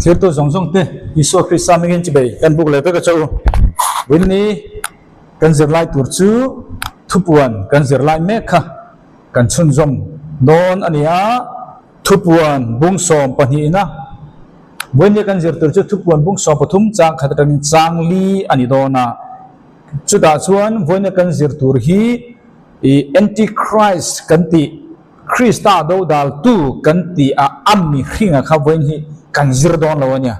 Thirtu zawng zawng te Isua Krista hmingin chibei kan buk leh vek a che u. Vawiinni kan zirlai tur chu thupuan kan zirlai mek kha kan chhunzawm dawn a ni a, thupuan bung 12na vawiinni kan zir tur chu thupuan bung 13 chang khat atangin chang li a ni dawn a, chutah chuan vawiinni kan zir tur hi ih Antichrist kan tih Krista dodaltu kan tih a a mihringa kha vawiin hi kan zir dawn lo a nia.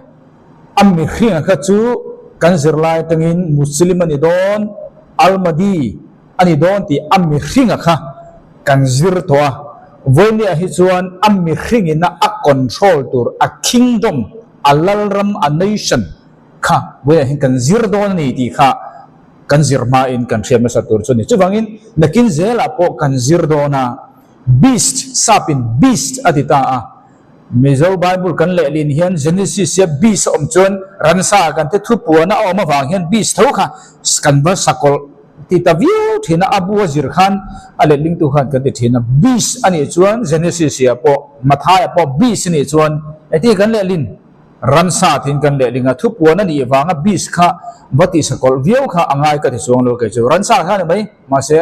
A mihringa kha chu kan zir lai atangin Muslim a ni dawn, Al-Mahdi a ni dawn tih a mihringa kha kan zir tawh a. Vawinia hi chuan a mihringina a control tur a kingdom, a lalram, a nation kha vawiinah hian kan zir dawn a ni tih kha kan zir hmain kan hriat hmasa tur chu a ni. Chuvangin nakin zelah pawh kan zir dawn a, beast, sapin beast a ti ta a. Mizo Bible kan lehlin hian Genesis ia beast a awm chuan ransa kan te thupuan a awm avang hian beast tho kha kan va sakawlh ti ta viau thin a, a bu a zir khan a lehlingtu khan kan ti thin a. Beast a nih chuan Genesis ia pawh Mathaia pawh beast a nih chuan engtin kan lehlin? Ransa tiin kan lehling a, thupuan a nih vanga beast kha va tih sakawlh viau kha a ngai ka ti chuang lo kei chu. Ransa kha a ni mai, mahse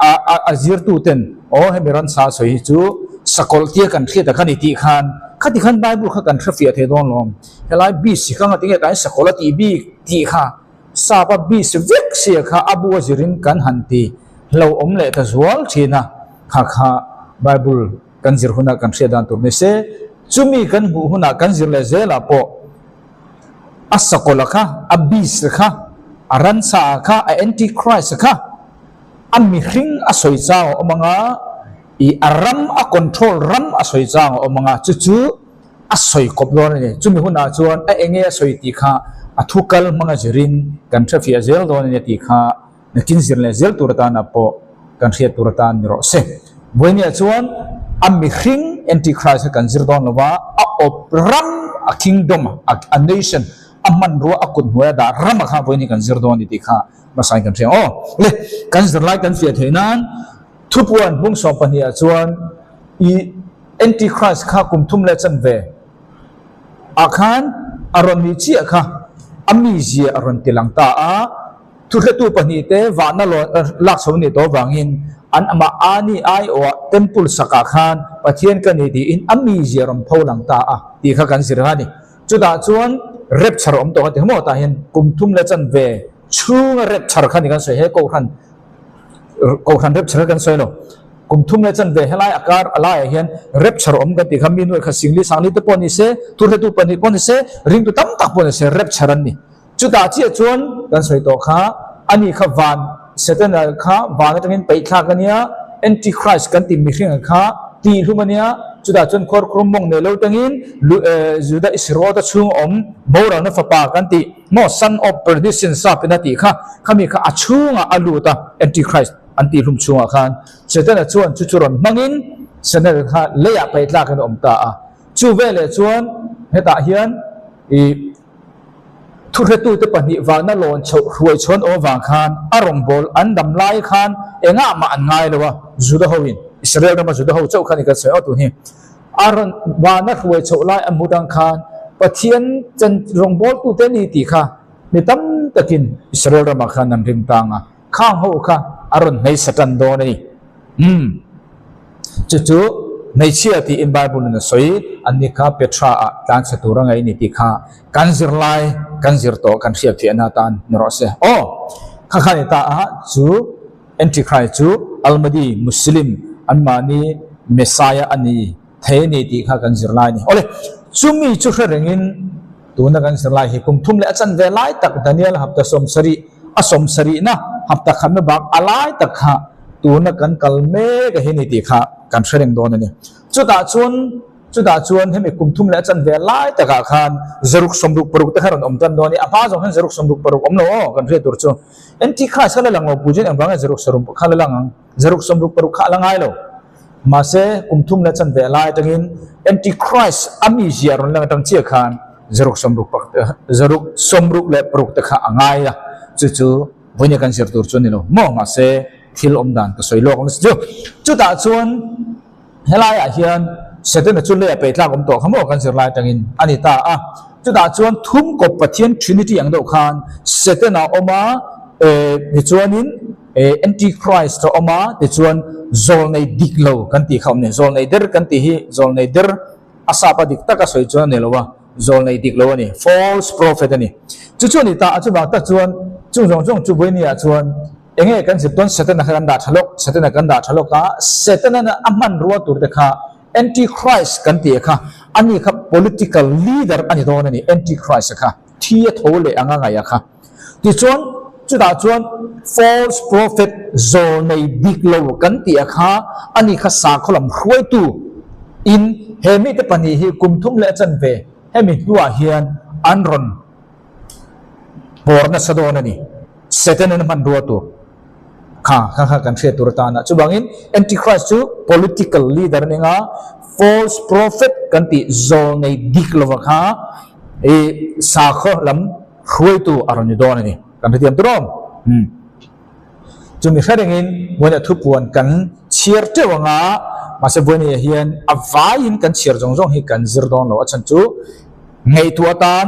a a a zirtuten aw hemi ransa sawi hi chu sakawlh tia kan hriat a kha ni tih khan khati khan Bible kha kan hrefiah thei dawn lawm. Helai beast hi kha ngatinge tlai sakawlh a tih bik tih kha sapa beast vek sia kha a bu a zirin kan han ti hlauhawm leh ta zual thin a, kha kha Bible Kan zir hunah kan hriat dan tur ni se, chumi kan hmuh hunah kan zir leh zelah pawh a sakawlh kha, a beast kha, a ransa kha, a antichrist kha, a mihring a sawi chang a awm ang a, ih a ram a control ram a sawi chang a awm ang a, chu chu a sawi kawp dawn a ni. Chumi hunah chuan a enge a sawi tih kha a thu kal hmanga zirin kan hrefiah zel dawn a ni tih kha Nakin zir leh zel tur atana pawh kan hriat tur atan ni rawh se. Vawinia chuan a mihring Antichrist kha kan zir dawn lova, a awp ram, a kingdom, a nation, a hmanrua, a kut hnuaia dah rama kha vawiin hi kan zir dawn ni tih kha hmasain kan hria ang aw. Le, kan zirlai kan fiah theih nan thupuan hmung 12 ah chuan i Antichrist kha kum thum leh chanve ah khan a rawn nih chiah kha a mizia a rawn tilang ta a. Thuhretu pahnihte vahna lak chho nih tawh avangin an amah Ani aiawhah temple sakah khan Pathian ka ni tiin a mizia rawn pho lang ta a tih kha kan zir a ni. Chutah chuan rapture awm tawh kha ti maw tah hian kum thum leh chanve chhunga rapture kha ni kan sawi he kohhran kohhran rapture kha kan sawi lo. Kum thum leh chanve helai a kar a laiah hian rapture awm kan tih kha mi nuai kha singli sangli te pawh ni se thuhretu pahnih pawh ni se ringtu tam tak pawh ni se rapture an ni. Chutah chiah chuan kan sawi tawh kha, ani kha van, Setana kha van atangin peih thlak a nia, Antichrist kan tih mihringa kha tihhlum a nia, chutah chuan khuarkhurum mawng nei lo tangin Juda Isriota chhung awm boralna fapa kan tih maw, son of perdition sap in a tih kha, khami kha a chhungah a lut a, Antichrist an tihhlum chhungah khan Setana chuan chu chu rawn hmangin Setana kha leiah peih tlakin a awm ta a, chu veleh chuan hetah hian ih. Thuhretute pahnih vahna lawn chhoh hruai chhawn awm avang khan a rawngbâwl an dam lai khan engah mah an ngai lo a, Juda hoin, Israel rama Juda ho chauh khan i kan sawi aw tun hi. A rawn vahna hruai chhoh lai an hmuh tang khan Pathian chan rawngbâwltute ni tih kha mi tam takin Israel ramah khan an ring tang a, khang ho kha a rawn hmeisa tan dawn a ni. Umm. Chu chu hmeichhia tiin Bible in a sawi, anni kha Petra ah tlanchhe tur a ngaih ni tih kha kan zir lai, kan zir tawh, kan hriat theihna atan ni rawh se. Aw! Kha kha ni ta a, chu Antichrist chu Almadi Muslim anmahni Messiah a ni thei a ni tih kha kan zir lai a ni. Awle, chumi chu hre rengin tuna kan zir lai hi kum thum leh a chanve lai tak Daniel hapta 70 a 70na hapta khatna bak a lai tak kha tuna kan kal mek a hi ni tih kha kan hre reng dawn a ni. Chutah chuan chutah chuan hemi kum thum leh a chanve lai takah khan zaruk 66 te kha rawn awm tan dawn a ni. A hma zawng hian zaruk 66 awm lo aw kan hriat tur chu. Antichrist kha la lang lo pui chuan engvang nge zaruk 60 kha la lang ang? Zaruk 66 kha a la ngai lo. Mahse kum thum leh chanve lai atangin Antichrist a mizia rawn lang atang chiah khan zaruk 60 pak zaruk 66 te kha a ngai a. Chu chu vawinia kan zir tur chu a ni lo maw? Mahse thil awm dan ka sawi lawk ang chu. Chutah chuan helaiah hian. Setana chu lei a peitlak awm tawh kha maw kan zirlai atangin a ni ta a. Chutah chuan thum kawp Pathian Trinity ang deuh khan Setana a awm a, tichuanin Antichrist a awm a, tichuan zawlnei dik lo kan tih kha a awm a ni. Zawlnei der kan tih hi zawlnei der a sap a dik taka sawi chuan a ni lo a, zawlnei dik lo a ni, false prophet a ni. Chu chu a ni ta a, chuvang tak chuan chung zawng zawng chu Buaini-ah chuan eng nge kan zir dawn Setana kha kan dah tha lawk, Setana kan dah tha lawk a, Setana a hmanrua tur te kha Antichrist kan tih kha ani kha political leader a ni dawn a ni, Antichrist a kha thi a tho leh anga ngaih a kha. Tichuan chutah chuan false prophet zawlnei dik lo kan tih a kha ani kha sakhaw lam hruaitu in he mite pahnih hi kum thum leh a chanve hemi hnuah hian an rawn pawr nasa dawn a ni, Satan in a hmanrua tur. Kha kha kha kan hriat tur atana. Chuvangin Antichrist chu political leader a ni anga, false prophet kan tih zawlnei dik lova kha i sakhaw lam hruaitu a rawn ni dawn a ni. Kan hrethiam tur awm? Umm. Chumi hre rengin Vawinia thupuan kan chhiar teuh anga, mahse Vawinia hian a vaiin kan chhiar zawng zawng hi kan zir dawn lo. A chhan chu ngaihtuah atan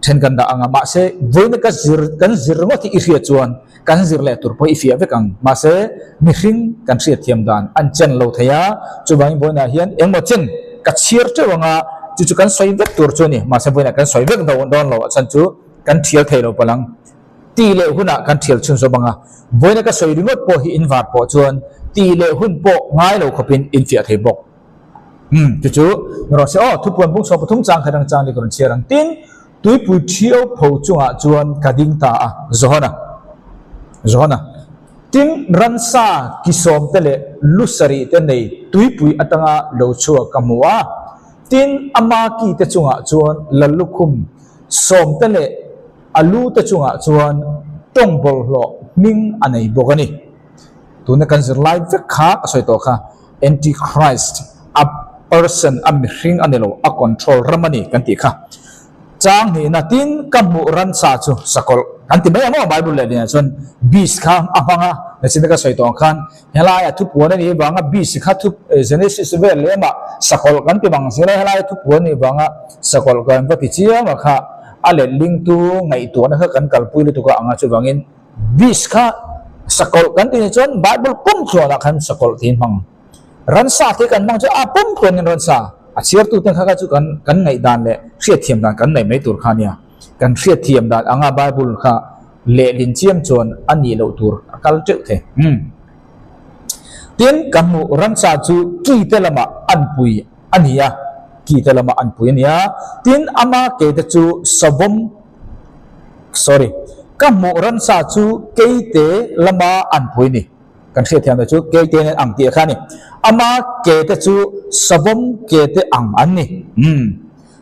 then kan dah anga, mahse Vawinia ka zir kan zir ngawt hi i hriat chuan Kan zir leh tur pawh i fiah vek ang. Mahse, mihring kan hriatthiam dan an chen lo thei a, chuvangin vawiinah hian engmaw chen ka chhiar teuh ang a, chu chu kan sawi vek tur chu a ni. Mahse, vawiinah kan sawi vek dawn lo a chhan chu kan thial thei lo palh ang. Tih leh hunah kan thial chhun zawm ang a, vawiina ka sawi ringawt pawh hi in var pawh chuan tih leh hun pawh ngai lo khawpin in fiah thei bawk. Umm, chu chu ni rawh se aw, thupuan bung sawm pathum chang khat ang chang ni ka rawn chhiar ang. Tin, Tuipui ṭhiau pho chungah chuan ka ding ta a, Johana, Johana, tin ransa ki sawmte leh lu sarihte nei tuipui atanga lo chhuak ka hmu a, tin ama kite chungah chuan lallukhum sawmte leh a lute chungah chuan tawng bawlhhlawh hming a nei bawk a ni. Tuna kan zirlai vek kha ka sawi tawh kha, Antichrist, a person, a mihring a ni lo, a control ram a ni kan tih kha. Chang hnihna tin ka hmuh ransa chu sakawlh kan ti mai ang aw Bible leh dinah chuan beast kha a hmang a, nachin ka sawi tawh ang khan helaia thupuan a nih vanga beast kha thu Genesis vel lemah sakawlh kan ti bang zel a, helaia thupuan a nih vanga sakawlh kan va ti chiam a kha a letlingtu ngaihtuahna kha kan kalpui lutuk a ang a chuvangin Beast kha sakawlh kan tih ni chuan Bible pum tluanah khan sakawlh tiin hmang. Ransa te kan hmang chu a pum tluanin ransa a chhiartu te kha kha chu kan kan ngaihdan leh hriatthiam dan kan nei mai tur kha nia. Kan hriatthiam dan anga Bible kha lehlin chiam chuan a nih loh tur a kal teuh thei. Umm. Tin, ka hmuh ransa chu ki te lamah an pui a ni a, ki te lamah an pui a ni a. Tin, ama ke te chu savawm Sorry. Ka hmuh ransa chu keite lama an pui ni. Kan hriatthiam te chu keite nen ang tih kha a ni. Ama ke te chu savawm ke te ang an ni. Umm.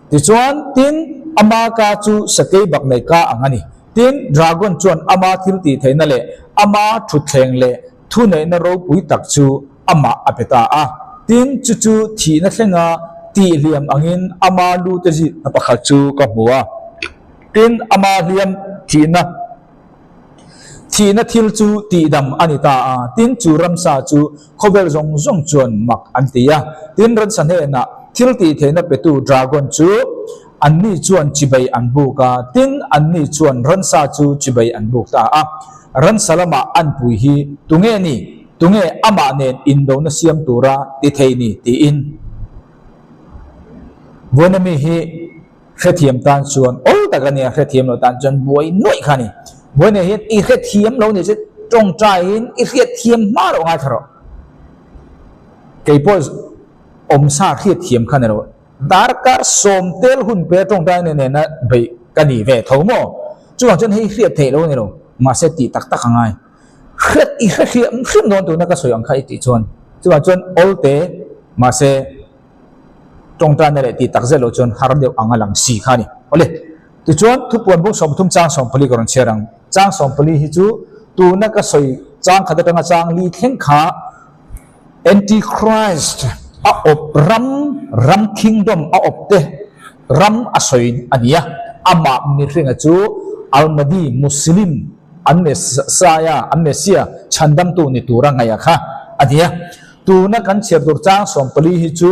Tichuan, tin, ama ka chu sakei bak nei ka ang a ni. Tin, dragon chuan ama thil tih theihna leh ama thutthleng leh thuneihna ropui tak chu amah a pe ta a. Tin, chu chu thihna thlenga tihhliam angin ama lu te zikna pakhat chu ka hmu a. Tin, ama hliam thihna thihna thil chu tihdam a ni ta a. Tin, chu ramsa chu khawvel zawng zawng chuan mak an ti a. Tin, ransa hnenah thil tihtheihna petu dragon chu anni chuan chibai an buk a. Tin, anni chuan ransa chu chibai an buk ta a. Ransa lamah an pui hi tunge ni? Tunge amah nen indona siam tura ti thei ni? tiin Vawiina mi hi hrethiam tan chuan awl tak a nia, hrethiam lo tan chuan buai nuaih kha a ni. Vawiina hian i hrethiam lo ni chu tawngtaiin i hriatthiam hma loh ngaithla rawh. Kei pawh awmsa hriatthiam kha ni lo. Darkar sawmtel hun pe tawngtai nen nena beih ka ni ve tho maw? Chuvang chuan hei hriat theih lo a ni lo, mahse tih tak tak a ngai. Hriat i hre hriam hriam dawn tuna ka sawi ang kha i tih chuan chuvang chuan awl te mahse tawngtaina leh tih tak zet loh chuan har deuh ang a lang si kha a ni. Awle, tichuan thupuan bung 30 chang 14 ka rawn chhiar ang. Chang 14 hi chu tuna ka sawi chang khat atanga chang li thleng kha Antichrist a awp ram, ram kingdom a awp te ram a sawi a ni a, amah mihringa chu Al-Mahdi Muslim an Messiah, an Messiah chhandamtu ni tura ngaih a kha a ni a. Tuna kan chhiar tur chang 14 hi chu.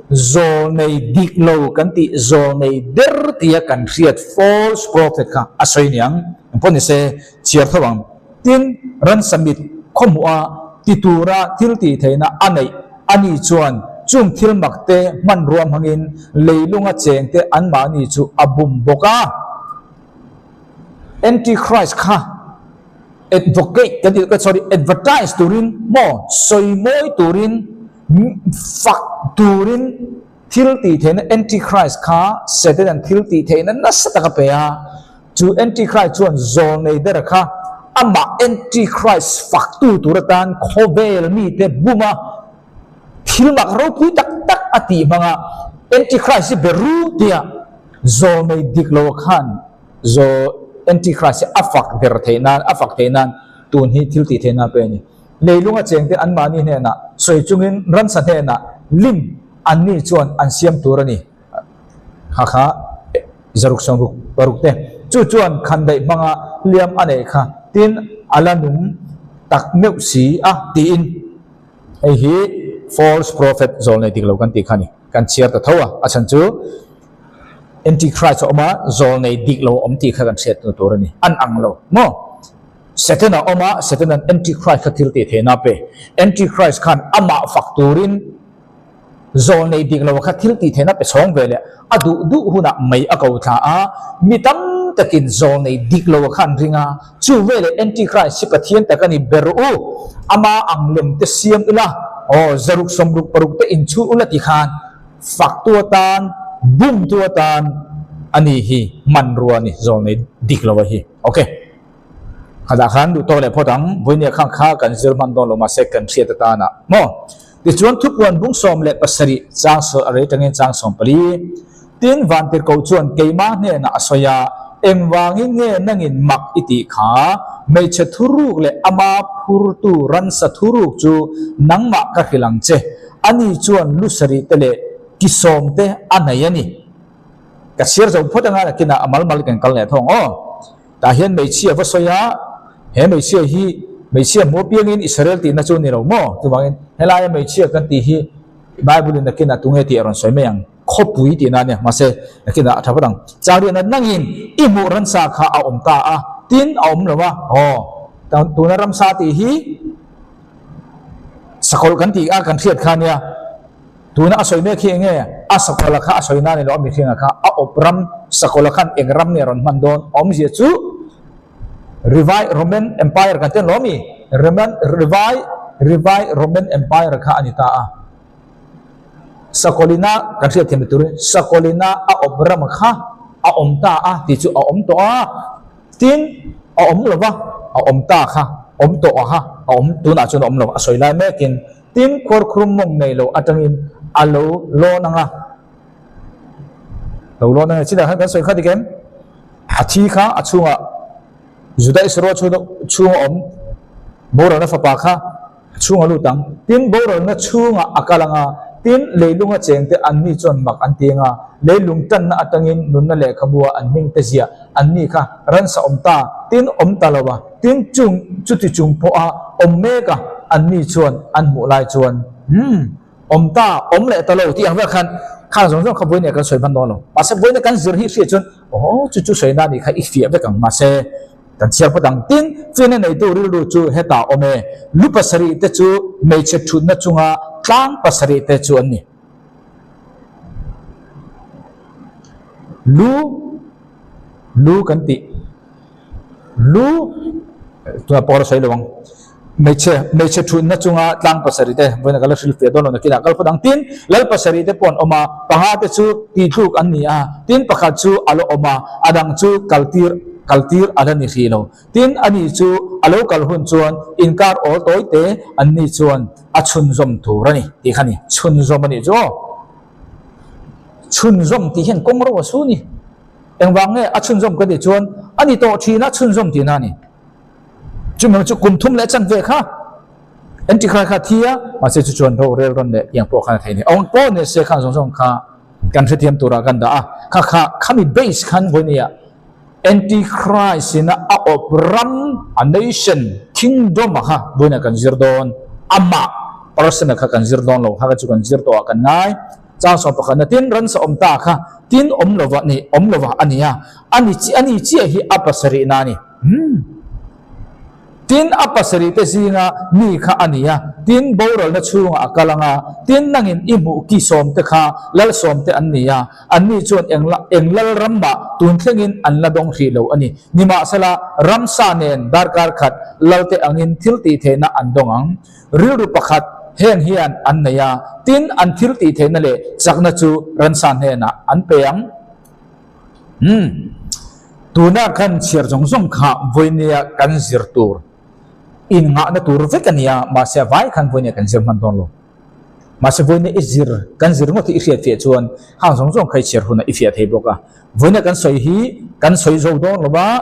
Zawlnei dik lo kan tih zawlnei der tia kan hriat false prophet kha a sawi niang. Engpawh ni se chhiar tho ang. Tin, ransa mit khawhmuha ti tura thil tih theihna a neih a nih chuan chung thil mak te hmanrua hmangin leilunga chengte anmahni chu a bum bawk a. Antichrist kha advocate kan tih sorry advertise turin maw sawi mawi turin fak turin thil tih theihna Antichrist kha Satan-a'n thil tih theihna nasa tak a pe a, chu Antichrist chuan zawlnei ber kha amah Antichrist faktu tur atan khawvel mite buma thil mak ropui tak tak a tih hmanga Antichrist hi be ru tia zawlnei dik lo khan zaw Antichrist hi a fak ber theih nan a fak theih nan tun hi thil tih theihna a pe a ni. Leilunga chengte anmahni hnenah sawi chungin ransa hnenah lim anni chuan an siam tur a ni. Kha kha zaruk sawmruk paruk te chu chuan khandaih hmanga hliam a neih kha tin a la nung tak meuh si a tiin hei hi false prophet zawlnei dik lo kan tih kha a ni. Kan chhiar ta tho a, a chhan chu Antichrist a awm a, zawlnei dik lo a awm tih kha kan hriat tur a ni. An ang lo maw? Satan a awm a, Satan-a'n Antichrist kha thil tih theihna a pe. Antichrist khan amah fak turin zawlnei dik lo kha thil tih theihna pe chhawng ve leh a duh duh hunah mei a ko thla a, mi tam takin zawlnei dik lo kha an ring a, chu veleh Antichrist hi Pathian tak a ni ber u, ama ang lem te siam ila, aw zaruk sawmruk paruk te inchhu ula ti khan faktu atan, bumtu atan a ni hi hmanrua a ni zawlnei dik lo a hi. Ok. Khatah khan duh tawk leh phawt ang, vawinia khang kha kan zir hman dawn lo mahse kan hriat atana maw? Tichuan thupuan bung 17 chang sawi a rei tangin chang 14. Tin Vantirhkoh chuan keimah hnenah a sawi a, Engvangin nge nangin mak i tih kha? Hmeichhe thuruk leh ama phurtu ransa thuruk chu nangmah ka hrilh ang che. Ani chuan lu sarih te leh ki sawm te a nei a ni. Ka chhiar zo phawt anga nakinah a mal mal kan kal leh thawng aw. Tah hian hmeichhia va sawi a, he hmeichhia hi hmeichhia hmuh apiangin Israel tihna chu a ni lo maw? Chuvangin helaia hmeichhia kan tih hi Bible-in nakinah tunge tih a rawn sawi mai ang, khawpui tihna a nia, mahse nakinah a tha vat ang. Chariahna nangin i hmuh ransa kha a awm ta a, tin a awm lo a, aw tuna ramsa tih hi sakawlh kan tih a kan hriat kha a nia. Tuna a sawi mek hi eng nge? A sakawlha kha a sawi nan ilo a mihringa kha a awp ram sakawlha khan eng ram nge rawn hman dawn? Awmzia chu Rivai Roman Empire kan ti lo mi? Roman Rivai Rivai Roman Empire kha a ni ta a. Sakawlina kan hriat thiam turin sakawlina a awp ram kha a awm ta a tih chu a awm tawh a. Tin a awm lo va, a awm ta kha awm tawh a kha a awm tunah chuan a awm lo a sawi lai mekin Tin, khuarkhurum mawng nei lo atangin a lo lawn ang a, lo lawn ang e. Chutah khan kan sawi kha dik em? A thi kha a chhungah Juda Israel chhunga awm boralna fapa kha a chhunga lut ang. Tin, boralna chhungah a kal ang a, tin, leilunga chengte anni chuan mak an ti ang a, leilung tanna atangin nunna lehkhabua an hmingte ziah anni kha ransa awm ta, tin, awm ta lo a. Tin, chung chuti chung pawha awm mek a, anni chuan an hmuh lai chuan, Umm, awm ta, awm leh ta lo tih ang vel khan khang zawng zawng kha vawinia kan sawi hman dawn lo. Mahse, vawinia kan zir hi hriat chuan, Aw, chu chu sawi nan nih kha i fiah vek ang, mahse, kan chhiar phawt ang. Tin, fiahna neitu rilru chu hetah awm e, lu pasarih te chu hmeichhe thutna chunga tlang pasarih te chu an ni. Lu, lu kan tih. Lu tunah pawh ka la sawi lo ang. Hmeichhe hmeichhe thutna chunga tlang pasarih te vawiin ka la hrilh fiah dawn lo nakinah kal phawt ang. Tin, lal pasarih te pawh an awm a, panga te chu tihtluk an ni a, tin pakhat chu a la awm a, a dang chu kaltir kaltir a la ni hrih lo. Tin, ani chu a lo kal hun chuan inkar awl tawi te an ni chuan a chhunzawm tur a ni tih kha a ni. Chhunzawm a nih chu aw. Chhunzawm tih hian kawng ro a su ni. Engvang nge a chhunzawm ka tih chuan a ni tawh thin a chhunzawm tihna a ni. Chumi chu kum thum leh chan ve kha Antichri kha thi a, mahse chu chuan rorel rawn leh tiang pawh khan a thei ni. Awng pawh ni se khan zawng zawng kha kan hrethiam turah kan dah a, kha kha khami base khan vawinia Antichrist ina a awp ram, a nation, kingdom a kha vawinia kan zir dawn, amah person a kha kan zir dawn lo, kha kha chu kan zir tawh ah kan ngai. Chang 11 na tin ransa awm ta kha tin awm lova ni awm lova a ni a, a ni chi a ni chiah hi a pasarihna a ni. Umm. Tin a pasarih te zinga mi kha a ni a, tin boralna chhungah a kal ang a, tin nangin i hmuh ki sawmte kha lal sawmte an ni a, anni chuan eng eng lal ram mah tun thlengin an la dawng hrih lo a ni. Nimahsela, ramsa nen darkar khat lalte angin thil tihtheihna an dawng ang. Rilru pakhat heng hian an nei a, tin an thil tihtheihna leh chakna chu ransa hnenah an pe ang. Umm. Tuna kan chhiar zawng zawng kha vawinia kan zir tur inngahna tur vek a nia, mahse a vai khan vawinia kan zir hman dawn lo. Mahse vawinia i zir, kan zir ngawt hi i hriat fiah chuan hang zawng zawng kha i chhiar hunah i fiah thei bawk a. Vawinia kan sawi hi kan sawi zo dawn lo va,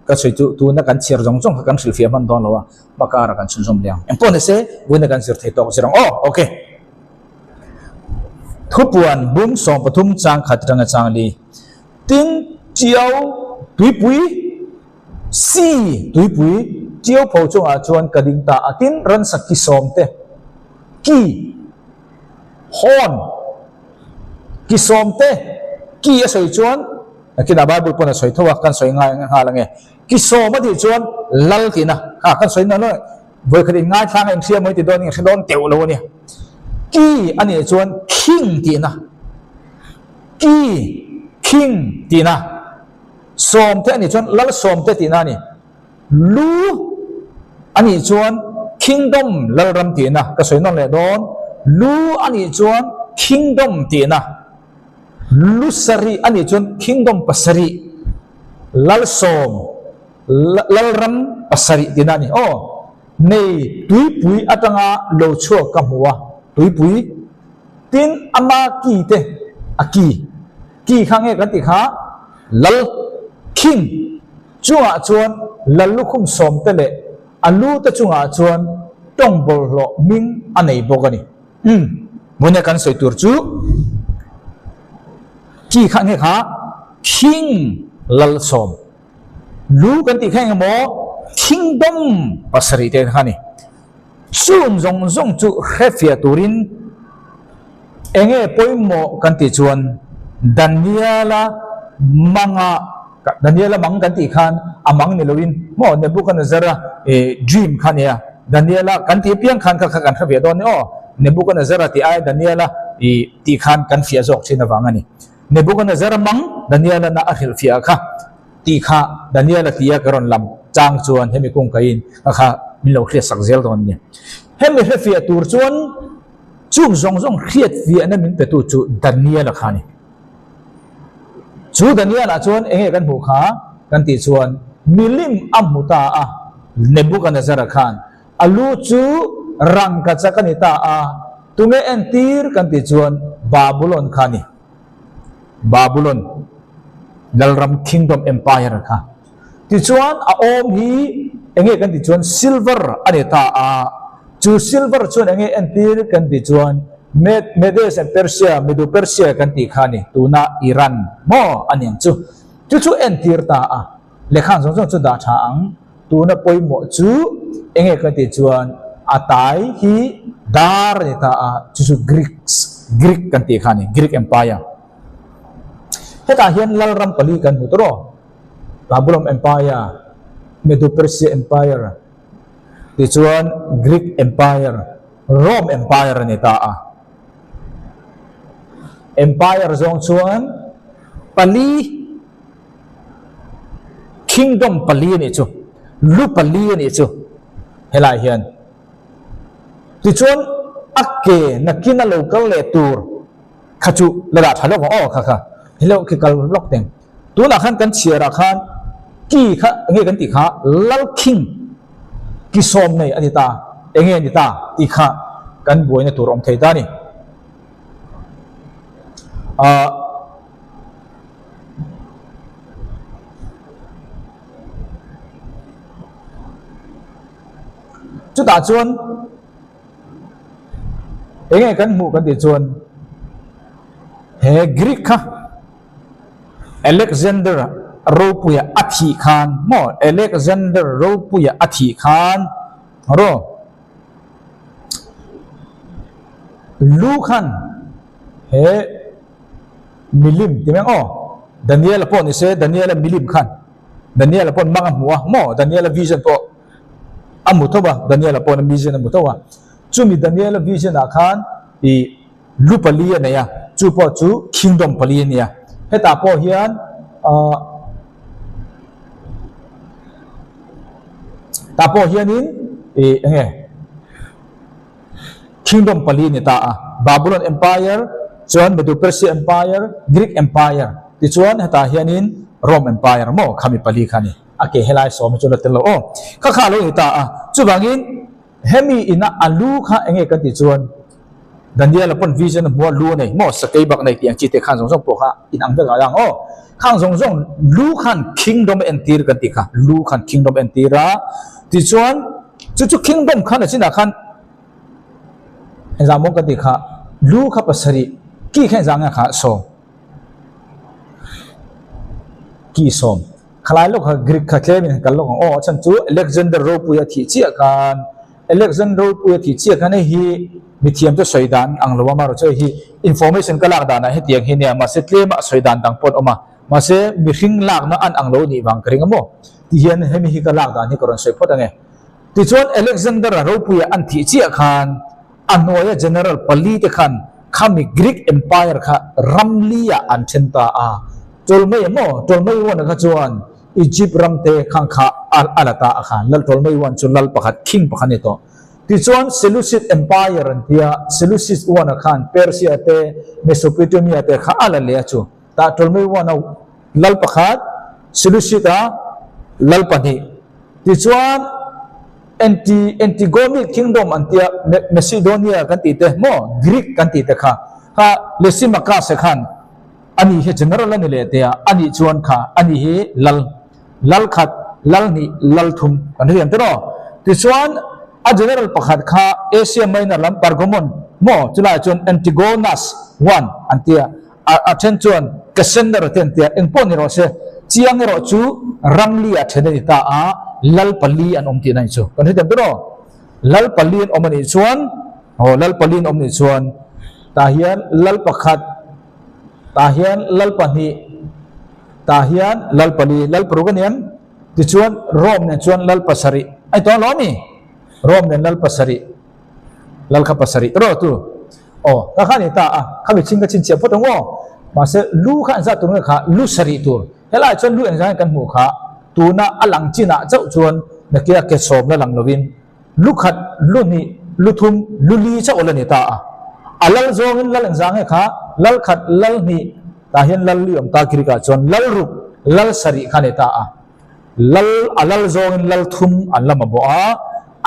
ka sawi chu tuna kan chhiar zawng zawng kha kan hrilhfiah hman dawn lo a, hma karah kan chhunzawm leh ang. Engpawh ni se, vawinia kan zir thei tawk zir ang aw. Okay. Thupuan bung 13 chang khat atanga chang li. Tin, Tiau tuipui, sea tuipui, Tiau pho chungah chuan ka ding ta a. Tin, ransa ki sawmte, ki, horn, ki sawmte, ki a sawi chuan, nakinah Bible pawn a sawi tho a, kan sawi ngai nghal ange. Ki sawm a tih chuan lal tihna, kha kan sawi nawn nawn. Vawikhat in ngaithlang a inhria mai ti dawn in hre dawn teuh lo a nia. Ki a nih chuan king tihna. Ki, king tihna. Sawmte a nih chuan lal sawmte tihna a ni. Lu a nih chuan kingdom lalram tihna. Ka sawi nawn leh dawn. Lu a nih chuan kingdom tihna. Lu sarih a nih chuan kingdom pasarih. Lal sawm. Lalram pasarih tihna a ni. Aw, nei tuipui atanga lo chhuak ka hmu a, tuipui. Tin, ama ki te, a ki, ki kha nge kan tih kha, Lal, King, chungah chuan Lal lukhum sawmte leh a lu te chungah chuan tawng bawlhhlawh hming a nei bawk a ni. Umm, hmuna kan sawi tur chu ki kha nge kha, King Lal sawm. Lu kan tih kha eng emaw kingdom pasarih te kha a ni. Chung zawng zawng chu hrefiah turin eng nge pawimawh kan tih chuan Daniela manga Daniela mang kan tih khan a mang ni loin maw Nebuchadnezzar-a dream kha a nia. Daniela kan tih apiang khan kha kha kan hrefiah dawn ni aw. Nebuchadnezzar-a tih aia Daniela tih khan kan fiah zawk thin avang a ni. Nebuchadnezzar mang Daniela na a hrilhfiah kha tih kha Daniela tia ka rawn lam chang chuan hemi kungkaiin ka kha min lo hriatsak zel dawn a ni. Hemi hrefiah tur chuan chung zawng zawng hriatfiahna min petu chu Daniela kha a ni. Chu Daniela chuan enge kan hmuh kha kan tih chuan milim a hmu ta a, Nebuchadnezzar-a khan a lu chu rangkachak a ni ta a, Tunge entir kan tih chuan Babulon kha a ni. Babulon lalram kingdom empire kha. Tichuan a awm hi enge kan tih chuan silver a ni ta a, chu silver chuan enge entir kan tih chuan Medes and Persia, Medo-Persia kan tih kha a ni, tuna Iran maw a ni ang chu. Chu chu entir ta a. Lehkha zawng zawng chu dah tha ang. Tuna pawimawh chu enge ka tih chuan a tai hi dar a ni ta a, chu chu Greeks, Greek kan tih kha a ni, Greek Empire. Hetah hian Lalram pali kan hmu tawh aw, Babylon Empire, Medo-Persia Empire, tichuan Greek Empire, Rome Empire a ni ta a. Empire zawng chuan pali. Kingdom pali a nih chu, lu pali a nih chu helai hian. Tichuan a ke nakin a lo kal leh tur kha chu la dah tha lawk ang aw kha kha hello khi kal lawk teng. Tunah khan kan chhiarah khan ki kha enge kan tih kha Lal King ki sawm nei a ni ta enge a ni ta tih kha kan buaina tur awm thei ta a ni. Ahh. Chutah chuan enge kan hmuh kan tih chuan he Greek kha Alexander ropuia a thih khan maw Alexander ropuia a thih khan ro lu khan. He milim ti mai ang aw, Daniela pawh ni se, Daniela milim khan, Daniela paw'n mang a hmu a maw, Daniela vision pawh a hmu tho a, Daniela paw'n a vision a hmu tho a. Chumi Daniela vision ah khan ih lu pali a nei a, chu pawh chu kingdom pali a ni a. Hetah pawh hian ah tah pawh hianin ih eng nge Kingdom pali a ni ta a, Babylon Empire, chuan Medo-Persia Empire, Greek Empire, tichuan hetah hianin Rome Empire maw khami pali kha a ni. A ke helai sawm hi chu la tel lo aw. Kha kha a lo ni ta a, chuvangin hemi ina a lu kha eng nge kan tih chuan Daniel-a pawn vision a hmu a, lu a nei maw, sakei bak nei tih ang chi te khan zawng zawng pawh kha inang vek a ang aw. Khang zawng zawng lu khan kingdom a entir kan tih kha, lu khan kingdom a entir a, tichuan Chu chu kingdom khan a chinah khan engzah maw ka tih kha lu kha pasarih ki kha engzah nge kha sawm ki sawm khalai lawk kha Greek kha tlem in han kal lawk ang aw a chhan chu Alexander ropui a thih chiah khan Alexander ropui a thih chiah khan hei hi mithiam chu sawi dan ang lo a amaherawhchu hei hi information ka lak danah hetiang hi nia mahse tlema a sawi dan dang pawh an awm a mahse mihring lakna an ang lo nih vang ka ring a maw. Ti hian hemi hi ka lak dan hi ka rawn sawi phawt ange. Tichuan Alexander-a ropuia an thih chiah khan a hnuaia general pali te khan khami Greek Empire kha ram li ah an then ta a. Ptolemy maw? Ptolemy I kha chuan Egypt ram te khang kha a la ta a khan. Lal Ptolemy I chu lal pakhat, king pakhat a ni tawh. Tichuan Seleucid Empire an tia, Seleucid I khan Persia te, Mesopotamia te kha a la leh a chu. Tah Ptolemy I a Lal pakhat, Seleucid-a lal pahnih. Tichuan, Anti Antigonid Kingdom an tia, Macedonia kan tih te maw, Greek kan tih te kha, kha Lysimachus-a khan ani hi general a ni leh tia, ani chuan kha ani hi lal, lal khat, lal hnih, lal thum kan hriat te rawh. Tichuan, a general pakhat kha Asia Minor lam Pergamon maw, chulaiah chuan Antigonus I an tia. A then chuan Cassander te an ti a, eng pawh ni rawh se, chiang erawh chu ram li ah then a ni ta a, lal pali an awm tihna a ni chu. Kan hrethiam tawh rawh. Lal pali an awm a nih chuan, aw lal pali an awm nih chuan tah hian lal pakhat, tah hian lal pahnih, tah hian lal pali, lal paruk a ni em? Tichuan Rome nen chuan lal pasarih a ni tawh alawm i? Rome nen lal pasarih, lal kha pasarih tawh rawh tu. Aw, ka kha ni ta a, kha mi chhing ka chhinchhiah phawt ang aw. Mahse, lu kha engzah tur nge kha, lu sarih tur. Helaiah chuan lu engzah nge kan hmuh kha, tuna a lang chinah chauh chuan nakia ke sawm la lang lovin lu khat, lu hnih, lu thum, lu li chauh a la ni ta a. A lal zawngin lal engzah nge kha, lal khat, lal hnih, tah hian lal li awm ta Greek ah chuan lal ruk, lal sarih kha a ni ta a. Lal, a lal zawngin lal thum an la mamawh a,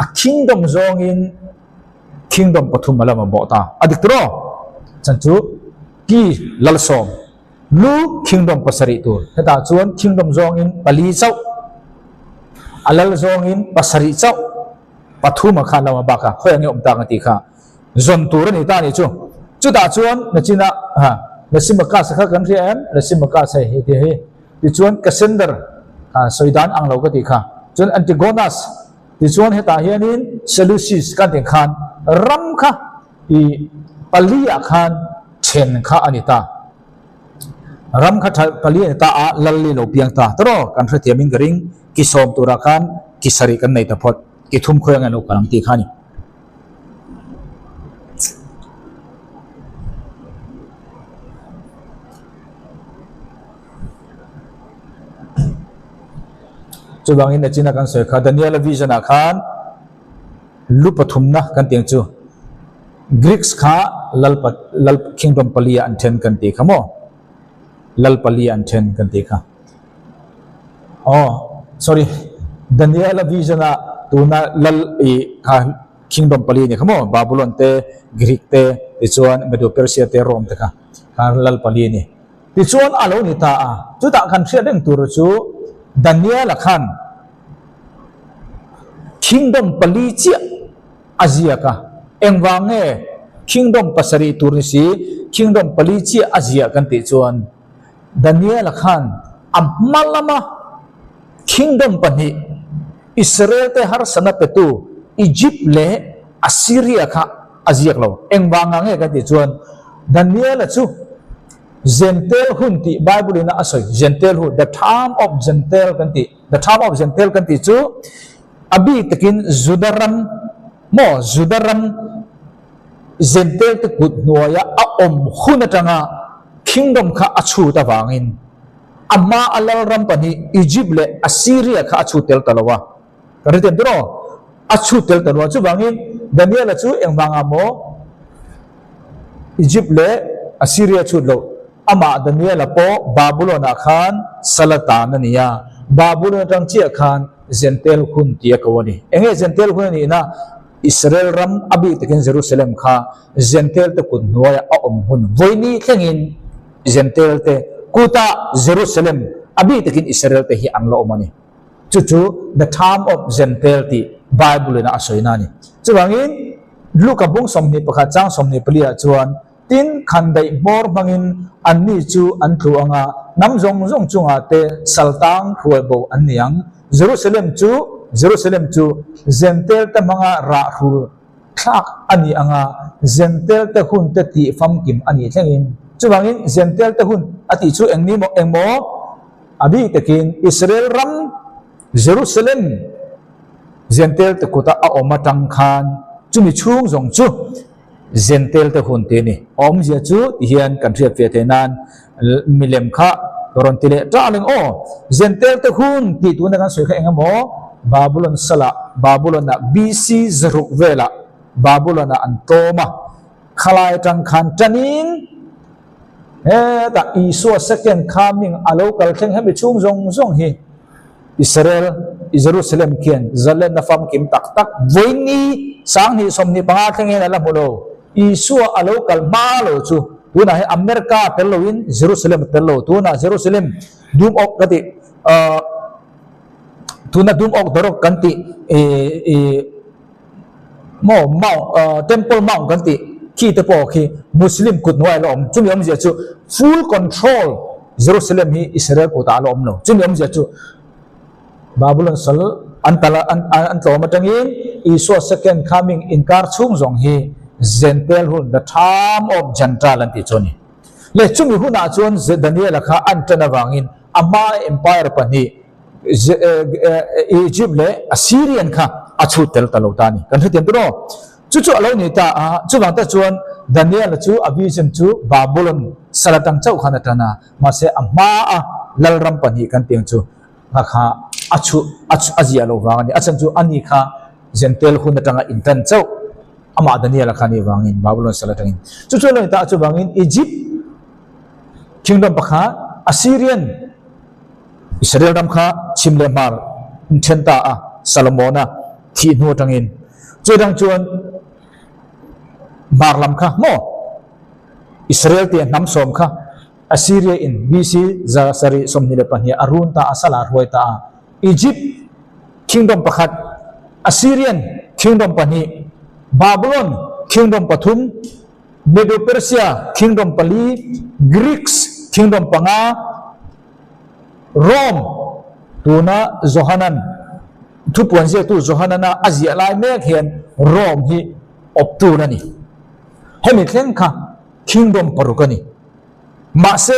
a kingdom zawngin Kingdom pathum a la mamawh ta. A dik tawh? Chan chu Ki Lalsawm lu Kingdom pasarih tur. Hetah chuan Kingdom zawngin pali chauh, a lal zawngin pasarih chauh, pathum a khan lo a bak a, khawi ang i awm tak a tih kha zawn tur a ni ta a nih chu. Chutah chuan nachina ha Lysimachus kha kan hria em? Lysimachus hei hei tih hi. Tichuan Cassander kha sawi dan ang lo ka tih kha. Chuan Antigonus Tichuan hetah hianin Seleucis kan tih khan ram kha i pali ah khan then kha a ni ta. Ram kha tha pali a ni ta a, lal li lo piang ta. Tawraw kan hrethiamin ka ring, ki sawm turah khan ki sarih kan nei ta phawt, ki thum khawi ange lo kal ang tih kha a ni. Chuvangin nachina kan sawi kha Daniela vision ah khan lu pathumna kan tih ang chu Greeks kha lal lal kingdom pali ah an then kan tih kha maw lal pali ah an then kan tih kha aw sorry Daniela vision ah tuna lal ih kha kingdom pali a ni kha maw Babylon te Greek te tichuan Medo-Persia te Rome te kha kha lal pali a ni. Tichuan a lo ni ta a, chutah kan hriat reng tur chu Daniela khan Kingdom pali chiah a ziak a, engvang nge Kingdom pasarih tur ni si Kingdom pali chiah a ziah kan tih chuan Daniela khan a hma lama Kingdom pahnih Israel te harsatna petu Egypt leh Assyria kha a ziak lo. Engvanga nge kan tih chuan. Daniela chu Jentail hun tih Bible in a sawi, Jentail hun, the time of Jentail kan tih, the time of Jentail kan tih chu a bik takin Juda ram maw, Juda ram Jentail te kut hnuaia a awm hun atanga kingdom kha a chhut avangin a hma a lal ram pahnih Egypt leh Assyria kha a chhut tel ta lo a. Kan hre thiam tawh A chhut tel ta lo a. Chuvangin Daniela chu engvangah maw Egypt leh Assyria chhut loh? Amah Daniela pawh Babylon-ah khan sal a tan a ni a. Babylon atang chiah khan Jentail hun tih a ko a ni. Enge Jentail hun a nihna? Israel ram a bik takin Jerusalem kha Jentail te kut hnuaiah a awm hun vawini thlengin Jentail te kutah Jerusalem a bik takin Israel te hi an la awm a ni. Chu chu the time of Jentail tih Bible in a sawina a ni. Chuvangin Luka bung 21 chang 24 ah chuan, Tin, khandaih hmawr hmangin anni chu an tlu ang a, hnam zawng zawng chungah te saltang hruai bo an ni ang. Jerusalem chu Jerusalem chu Jentail te hmanga rah hrul thlak a ni ang a, Jentail te hun te tih famkim a nih thlengin. Chuvangin Jentail te hun a tih chu eng ni maw eng maw? A bik takin Israel ram Jerusalem Jentail te kuta a awm atang khan chumi chhung zawng chu Jentail te hun tih a ni. A awmzia chu ti hian kan hriat ve theih nan milem kha ka rawn ti leh ṭah leng aw. Jentail te hun tih tuna kan sawi kha eng emaw Babylon salah Babylon-ah BC zaruk velah Babylon-ah an tlawm a, khalai atang khan ṭanin Hetah Isua second coming a lo kal thleng hemi chhung zawng zawng hi Israel, Jerusalem khian zalenna famkim tak tak vawiini 2025 thleng hian a la hmu lo. Isua a lo kal hma lo chu tunah hian America tel loin Jerusalem a tel lo. Tunah Jerusalem dum awk ka tih ahh tuna dum awk dawrawk kan tih ih ih Maw Mount Temple Mount kan tih khi te pawh khi Muslim kut hnuai a la awm. Chumi awmzia chu full control Jerusalem hi Israel kutah a la awm lo. Chumi awmzia chu Babylon sal an tal an an tlawm atangin Isua second coming inkar chhung zawng hi Jentail hun the time of Gentile an tih chu a ni. Leh chumi hunah chuan Daniela kha an ṭan avangin a hmaa empire pahnih Egypt leh Assyrian kha a chhut tel ta lo ta a ni. Kan hrethiam tur aw. Chu chu a lo ni ta a, chuvang te chuan Daniel-a chu a vision chu Babylon sal atang chauh khan a tan a, mahse a hma a lalram pahnih kan tiang chu kha kha a chhu a ziah loh vang a ni. A chhan chu ani kha Jentail hun atanga intan chauh amah Daniel-a kha a nih vangin Babylon sal atangin. Chu chu a lo ni ta a, chuvangin Egypt kingdom pakhat Assyrian Israel ram kha chhim leh hmar an then ta a, Solomona thih hnu atangin. Chutang chuan hmar lam kha maw Israel tia hnam sawm kha Assyria in BC 722 a run ta a, sala a hruai ta a. Egypt kingdom pakhat, Assyrian kingdom pahnih, Babylon kingdom pathum, Medo-Persia kingdom pali, Greeks kingdom panga, Rome tuna Johanan thupuan ziaktu Johanana a ziah lai mek hian Rome hi awp tur a ni. Hemi thleng kha kingdom paruk a ni. Mahse,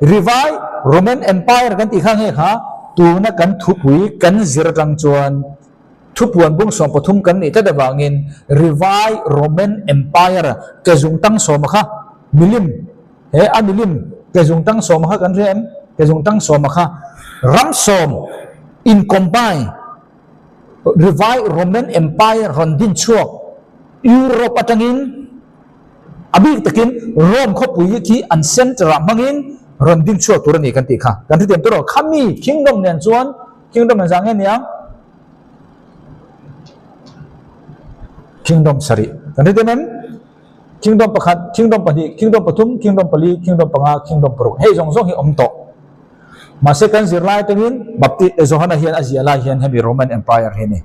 Rivai Roman Empire kan tih kha nge kha tuna kan thupui kan zir atang chuan Thupuan bung 13 kan nih tlat avangin Rivai Roman Empire ke zungtang sawma kha milim he a milim ke zungtang sawma kha kan hria em? Ke zungtang sawma kha ram sawm in combine Rivai Roman Empire rawn din chhuak Europe atangin a bik takin Rome khawpui khi an center ah hmangin rawn ding chhuak tur a ni kan tih kha kan hrethiam tur aw. Khami kingdom nen chuan Kingdom engzah nge nia? Kingdom sarih. Kan hrethiam em? Kingdom pakhat, kingdom pahnih, kingdom pathum, kingdom pali, kingdom panga, kingdom paruk. Hei zawng zawng hi awm tawh. Mahse kan zirlai atangin Baptist eh Johana hian a ziah lai hian hemi Roman Empire hi a ni.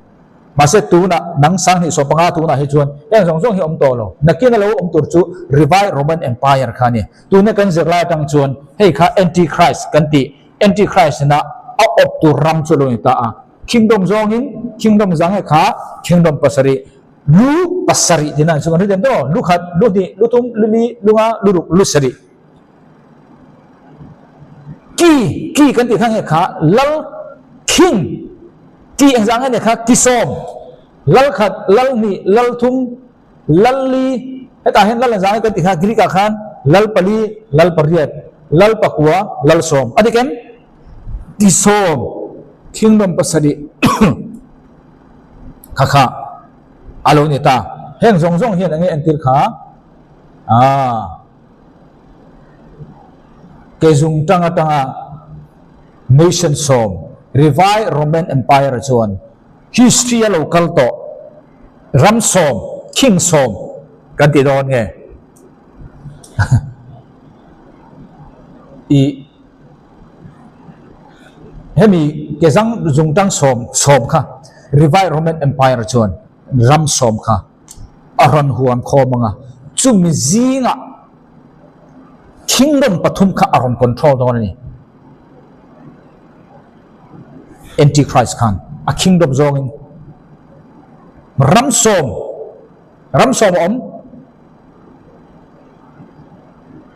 Mahse tunah nang 2015 tunah hi chuan heng zawng zawng hi awm tawh lo. Nakin a lo awm tur chu Revived Roman Empire kha a ni. Tuna kan zirlai atang chuan hei kha Antichrist kan tih Antichrist ina a awp tur ram chu a lo ni ta a. Kingdom zawngin kingdom zang he kha kingdom pasarih lu. pasarih tihna chu kan hre thiam tawh. Lu khat, lu hnih, lu thum, lu li, lu nga, lu ruk, lu sarih. Ki, ki kan tih kha nge kha lal king ki engzah nge nia kha ki sawm. Lal khat, lal hnih, lal thum, lal li, hetah hian lal engzah nge kan tih kha Greek ah khan lal pali, lal pariat, lal pakua, lal sawm. A dik em? Ki sawm, kingdom pasarih kha kha a lo ni ta. Heng zawng zawng hian enge entir kha? Aaa. Kezung tang atanga nation sawm Revai Roman Empire chuan history a lo kal tawh ram sawm, king sawm kan ti dawn nge? I hemi kezang zung tang sawm sawm kha Revai Roman Empire chuan ram sawm kha a rawn huam khawm ang a, chumi zingah kingdom pathum kha a rawn control dawn a ni. Antichrist khan a kingdom zawngin ram sawm, ram sawm a awm.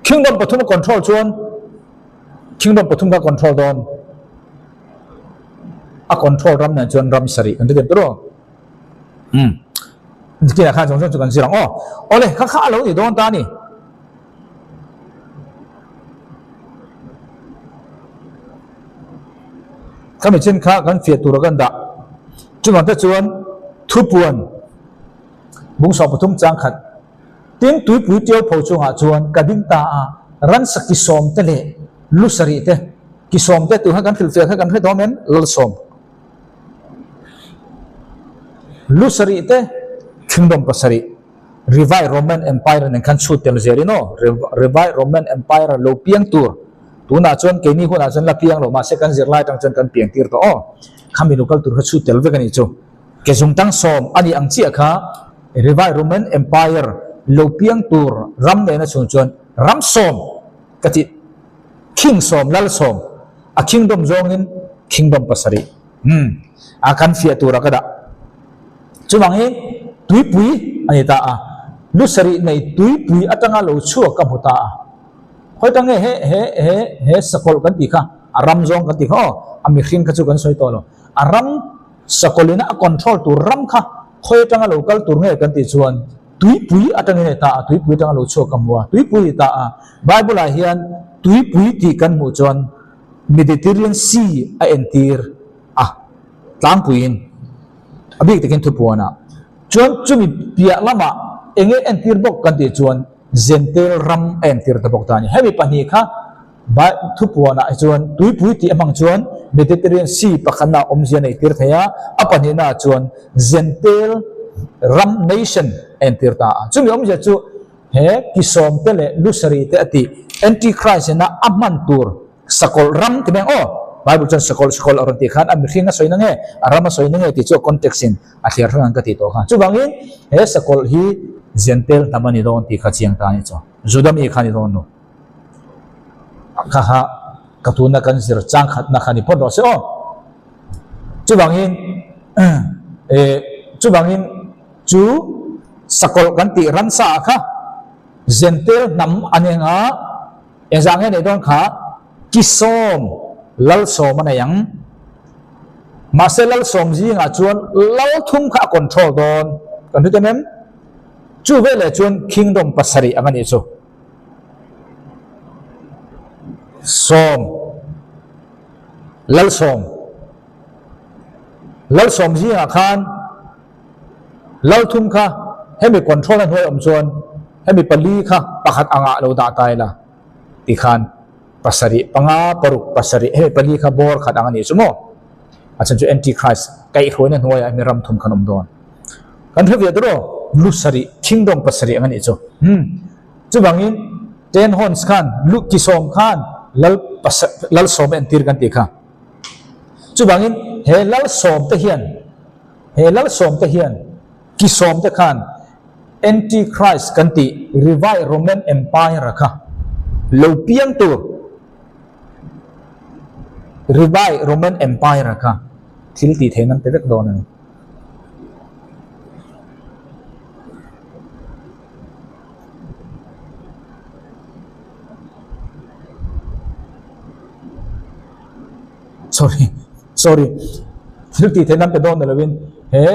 Kingdom pathum a control chuan kingdom pathum kha control dawn. A control ram nen chuan ram sarih kan ti dem tawh. Umm kinah khan zawng zawng chu kan zir ang aw. Awle kha kha a lo ni dawn ta a ni. Khami chin kha kan fiah tura kan dah. Chuvang te chuan thupuan bungsawm pathum chang khat tin tuipui tiau pho chungah chuan ka ding ta a, ransa ki sawm te leh lu sarih te ki sawm te tun kha kan hrilhfiah kha kan hre dawn em Lalsawm. Lu sarih te Kingdom pasarih Revai Roman Empire nen khan chhut tel zel in aw. Revai Roman Empire lo piang tur tunah chuan keini hunah chuan la piang lo mahse kan zirlai atang chuan kan piang tir tawh aw. Khami lo kal tur kha chhut tel vek a nih chu. Ke zung tang sawm a nih ang chiah kha Revai Roman Empire lo piang tur ram nena chhung chuan ram sawm ka tih King sawm, lal sawm, a kingdom zawngin kingdom pasarih umm a kan fiah tura ka dah. Chuvang hi tuipui a ni ta a, lu sarih nei tuipui atanga lo chhuak ka hmu ta a. Khawi ta nge he he he he sakawlh kan tih kha, a ram zawng kan tih kha aw, a mihring kha chu kan sawi tawh lo. A ram sakawlhina a control tur ram kha khawi atanga lo kal tur nge kan tih chuan Tuipui atangin a ta a, tuipui atanga lo chhuak ka hmu a, tuipui i ta a. Bible ah hian tuipui tih kan hmuh chuan Mediterranean Sea a entir a, tlangpuiin a bik takin thupuan ah. Chuan chumi piah lamah eng nge entir bawk kan tih chuan Gentile ram a entir ta bawk ta a ni. Hemi pahnih kha Bai thupuanah hi chuan tuipui tih a hmang chuan Mediterranean Sea pakhatna awmzia nei tir thei a, a pahnihnaah chuan Gentile ram, nation, a entir ta a. Chumi awmzia chu he kisawm te leh lusari te a tih Antichrist ina a hman tur sakawlh ram ti mai ang aw. Bible chuan sakawlh sakawlh a rawn tih khan a mihring a sawi na nge, a ram a sawi na nge tih chu a context in a thliar hrang ang ka tih tawh kha. Chuvangin he sakawlh hi Gentile hnam a ni dawn tih kha chiang ta a nih chu. Juda mi kha a ni dawn lo. Kha kha ka tuna kan zir chang khatna kha ni phawt rawh se aw. Chuvangin eh chuvangin chu sakawlh kan tih ransa ah kha Zentel hnam a ni anga engzah nge neih dawn kha Kisawm Lalsawm a nei ang. Mahse Lalsawm zingah chuan Lalthum kha a control dawn kan hre em em? Chu veleh chuan Kingdom pasarih ang a nih chu. Sawm Lalsawm Lalsawm zingah khan Lalthum kha hemi control a hnuai awm chuan hemi pali kha pakhat angah lo dah ta ila tikhan pasarih panga paruk pasarih hemi pali kha bawr khat ang a nih chu maw a chhan chu antichrist kaihhruaina hnuaiah hemi ram thum khan awm dawn kan hre ve tawh lu sarih kingdom pasarih ang a nih chu hmm chuvangin ten horns khan lu kisawm khan lal lal sawm a entir kan tih kha chuvangin he lal sawm te hian he lal sawm te hian kisawm te khan Antichrist kan tih Revai Roman Empire kha lo piang tur Revai Roman Empire kha thil tih theihna an pe vek dawn a ni. Sorry, sorry. Thil tih theihna an pe dawn ni lovin he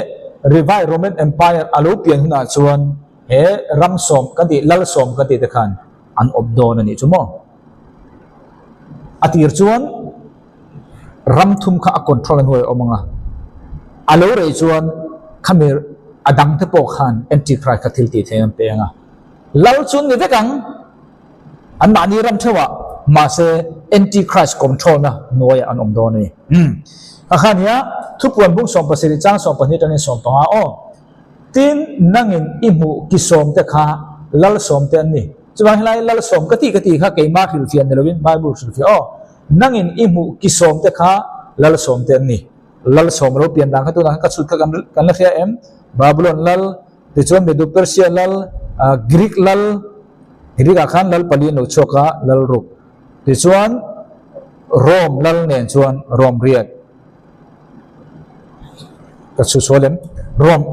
Revived Roman Empire a lo pian hunah chuan he ram sawm kan tih, lal sawm kan tih te khan an awp dawn a nih chu maw? A tir chuan ram thum kha a control a hnuai a awm ang a, a lo rei chuan khami a dang te pawh khan Antichrist kha thil tih theihna an pe ang a, lal chu an ni vek ang. An mahni ram theuhah mahse Antichrist control na hnuaiah an awm dawn a ni. Umm. Ka kha nia, thupuan bung 17 chang 12 atangin 15 aw. Tin, nangin i hmuh ki sawm te kha lal sawm te an ni. Chuvang helai lal sawm ka tih ka tih kha keimah hrilhfiah ni lovin Bible hrilhfiah aw. Nangin i hmuh ki sawm te kha lal sawm te an ni. Lal sawm ro pian dan kha tunah khan ka chhut kha kan la hria em? Babylon lal, tichuan Medo-Persia lal, Greek lal, Greek ah khan lal pali an lo chhuak a, lal ruk. Tichuan Rome lal nen chuan Rome riat. Ka chhu sual em? Rome,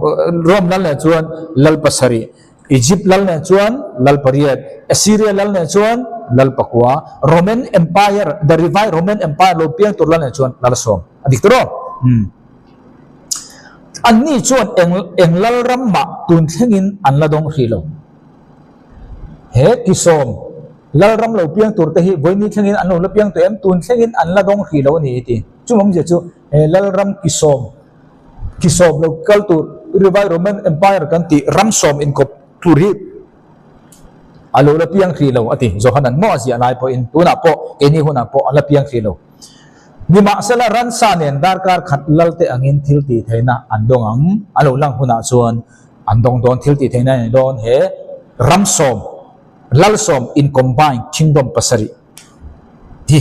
Rome lal nen chuan lal pasarih. Egypt lal nen chuan lal pariat. Assyria lal nen chuan lal pakua. Roman Empire, the revived Roman Empire lo piang tur lal nen chuan lal sawm. A dik tawh rawh? Umm. Anni chuan eng eng lal ram mah tun thlengin an la dawng hrih lo. He kisawm Lalram lo piang tur te hi vawiini thlengin an lo la piang tawh em? Tun thlengin an la dawng hrih lo a ni i ti. Chu awmzia chu he Lalram kisawm kisawm lo kal tur Rivai Roman Empire kan tih ram sawm inkawp tur hi a lo la piang hrih lo a ti. Johanan maw a ziah lai pawhin tunah pawh keini hunah pawh a la piang hrih lo. Nimahsela ransa nen darkar khat lalte angin thil tih theihna an dawng ang. A lo lang hunah chuan An dawng dawn thil tih theihna a ni dawn he ram sawm, lal sawm in combine kingdom pasarih hi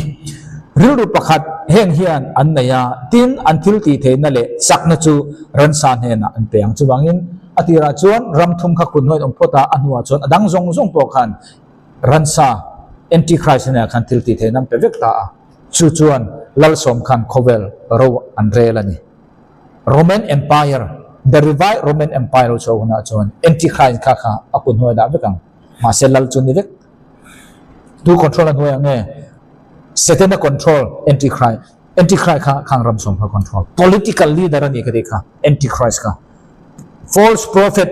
rilru pakhat heng hian an nei a, tin an thil tih theihna leh chakna chu ransa hnenah an pe ang. Chuvangin a tirah chuan ram thum kha kun hnuaiin awm phawt a, a hnuah chuan a dang zawng zawng pawh khan ransa antichrist hnenah khan thil tih theihna an pe vek ta a, chu chuan lal sawm khan khawvel ro an rel a ni. Roman Empire, the revived Roman Empire lo chhuah hunah chuan Antichrist kha kha a kut hnuai dah vek ang. Mahse lal chu ni vek. Tu control a hnuai ang nge? Setana control Antichrist. Antichrist kha khang ram sawm kha control. Political leader a ni ka tih kha Antichrist kha. False prophet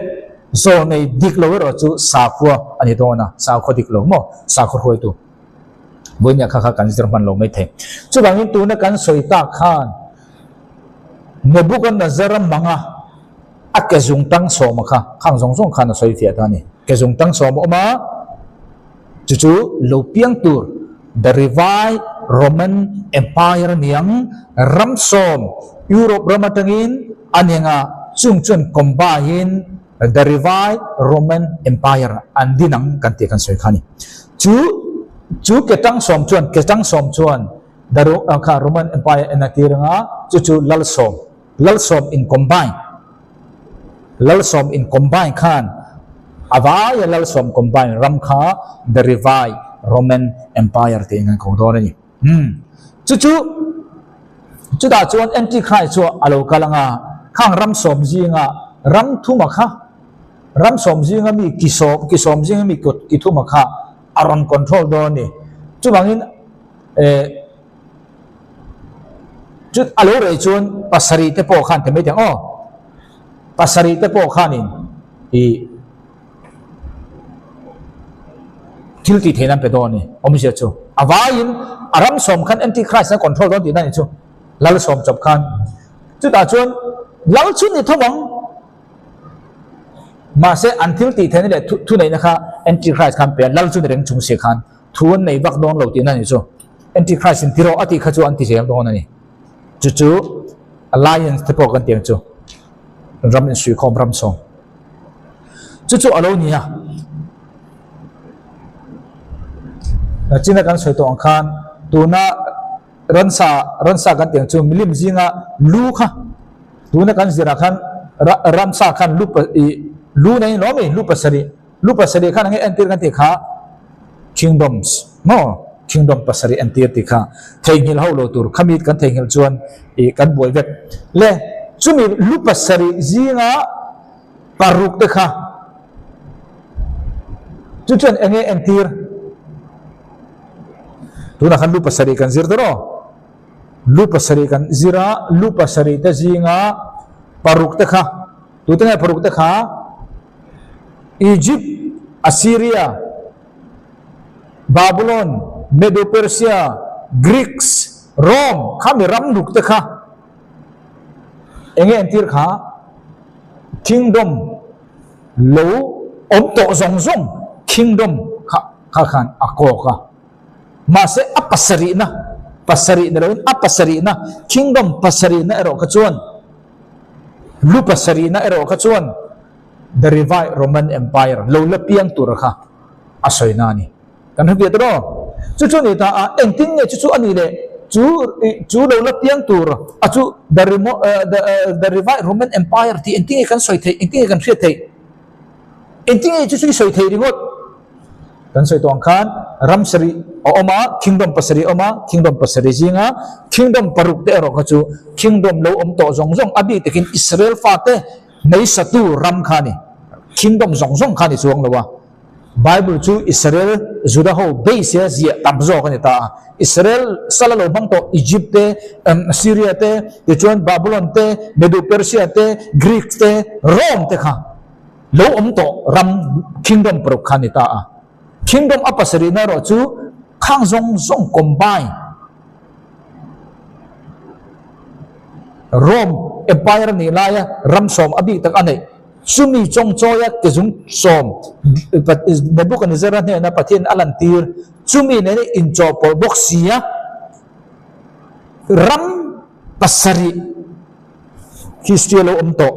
zawl nei dik lo erawh chu sakhua a ni dawn a, sakhua dik lo maw? Sakhua hruaitu. Vawinia kha kha kan zir hman lo maithei. Chuvangin tuna kan sawi tak khan Nebuchadnezzar-a manga a ke zungtang sawma kha, khang zawng zawng khan a sawi fiah ta a ni. Ke zungtang sawm a awm a, chu chu lo piang tur the revived Roman Empire a ni ang, ram sawm Europe ram atangin a ni ang a, chung chuan combine-in the revived Roman Empire an din ang kan tih kan sawi kha a ni. Chu chu ke tang sawm chuan ke tang sawm chuan The kha Roman Empire en a tir anga chu chu lal sawm lal sawm in combine lal sawm in combine khan a vaia lal sawm combine ram kha the revived Roman Empire tiin kan ko dawn a ni. Umm chu chu chutah chuan Antichrist chu a lo kal anga khang ram sawm zinga ram thuma kha ram sawm zinga mi ki sawm ki sawm zinga mi ki thuma kha a rawn control dawn a ni. Chuvangin Eh, chu a lo rei chuan pasarih te pawh khan ti mai teh ang aw. Pasarih te pawh khanin i thil tih theihna an pe dawn a ni. Awmzia chu a vaiin a ram sawm khan antichrist an control dawn tihna a ni chu. Lal sawm chawp khan. Chutah chuan lal chu ni tho ang. Mahse an thil tih theihna leh thuneihna kha antichrist khan pe a, lal chu ni reng chung si khan. Thu an nei vak dawn lo tihna a ni chu. Antichrist in ti rawh a tih kha chu an ti zel dawn a ni. Chu chu alliance te pawh kan ti ang chu. Ram insuihkhawm ram sawm. Chu chu a lo ni a. Nachina kan sawi tawh ang khan tuna ransa ransa kan ti ang chu milim zinga lu kha tuna kan zirah khan ransa khan lu i lu nei lawm i lu pasarih Lu pasarih khan ange entir kan tih kha kingdoms maw kingdom pasarih entir tih kha theihnghilh ho lo tur khami kan theihnghilh chuan ih kan buai vek le chumi lu pasarih zinga paruk te kha chu chuan enge entir tunah khan lu pasarih kan zir ta rawh. Lu pasarih kan zir a, lu pasarih te zinga paruk te kha, tute nge paruk te kha? Egypt, Assyria, Babylon, Medo-Persia, Greeks, Rome kha mi ram ruk te kha enge entir kha? Kingdom lo awm tawh zawng zawng kingdom kha kha khan a kawk a. Mahse a pasarihna, pasarih ni loin a pasarihna, kingdom pasarihna erawh kha chuan, lu pasarihna erawh kha chuan the revived Roman Empire lo la piang tur kha a sawina a ni. Kan hre ve ta rawh. Chu chu a ni ta a, engtin nge chu chu a nih leh chu chu lo la piang tur a chu the the revived Roman Empire tih engtin nge kan sawi theih, engtin nge kan hriat theih? Engtin nge chu chu i sawi theih ringawt? Kan sawi tawh ang khan ram sarih a awm a, kingdom pasarih a awm a, kingdom pasarih zinga kingdom paruk te erawh kha chu kingdom lo awm tawh zawng zawng a bik takin Israel fate nei satu ram kha a ni. Kingdom zawng zawng kha a ni chuang lo a. Bible chu Israel Juda ho base a ziah tam zawk a ni ta a. Israel sal a lo hmang tawh Egypt te, Syria te, tichuan Babylon te, Medo-Persia te, Greek te, Rome te kha Lo awm tawh ram kingdom paruk kha a ni ta a. Kingdom a pasarihna erawh chu khang zawng zawng combine Rome Empire a nih laia ram sawm a bik tak a neih. Chumi chawngchawia kezung sawm Nebuchadnezzar-a hnena Pathian a lantir chumi nena inchawhpawlh bawk si a ram pasarih History a lo awm tawh.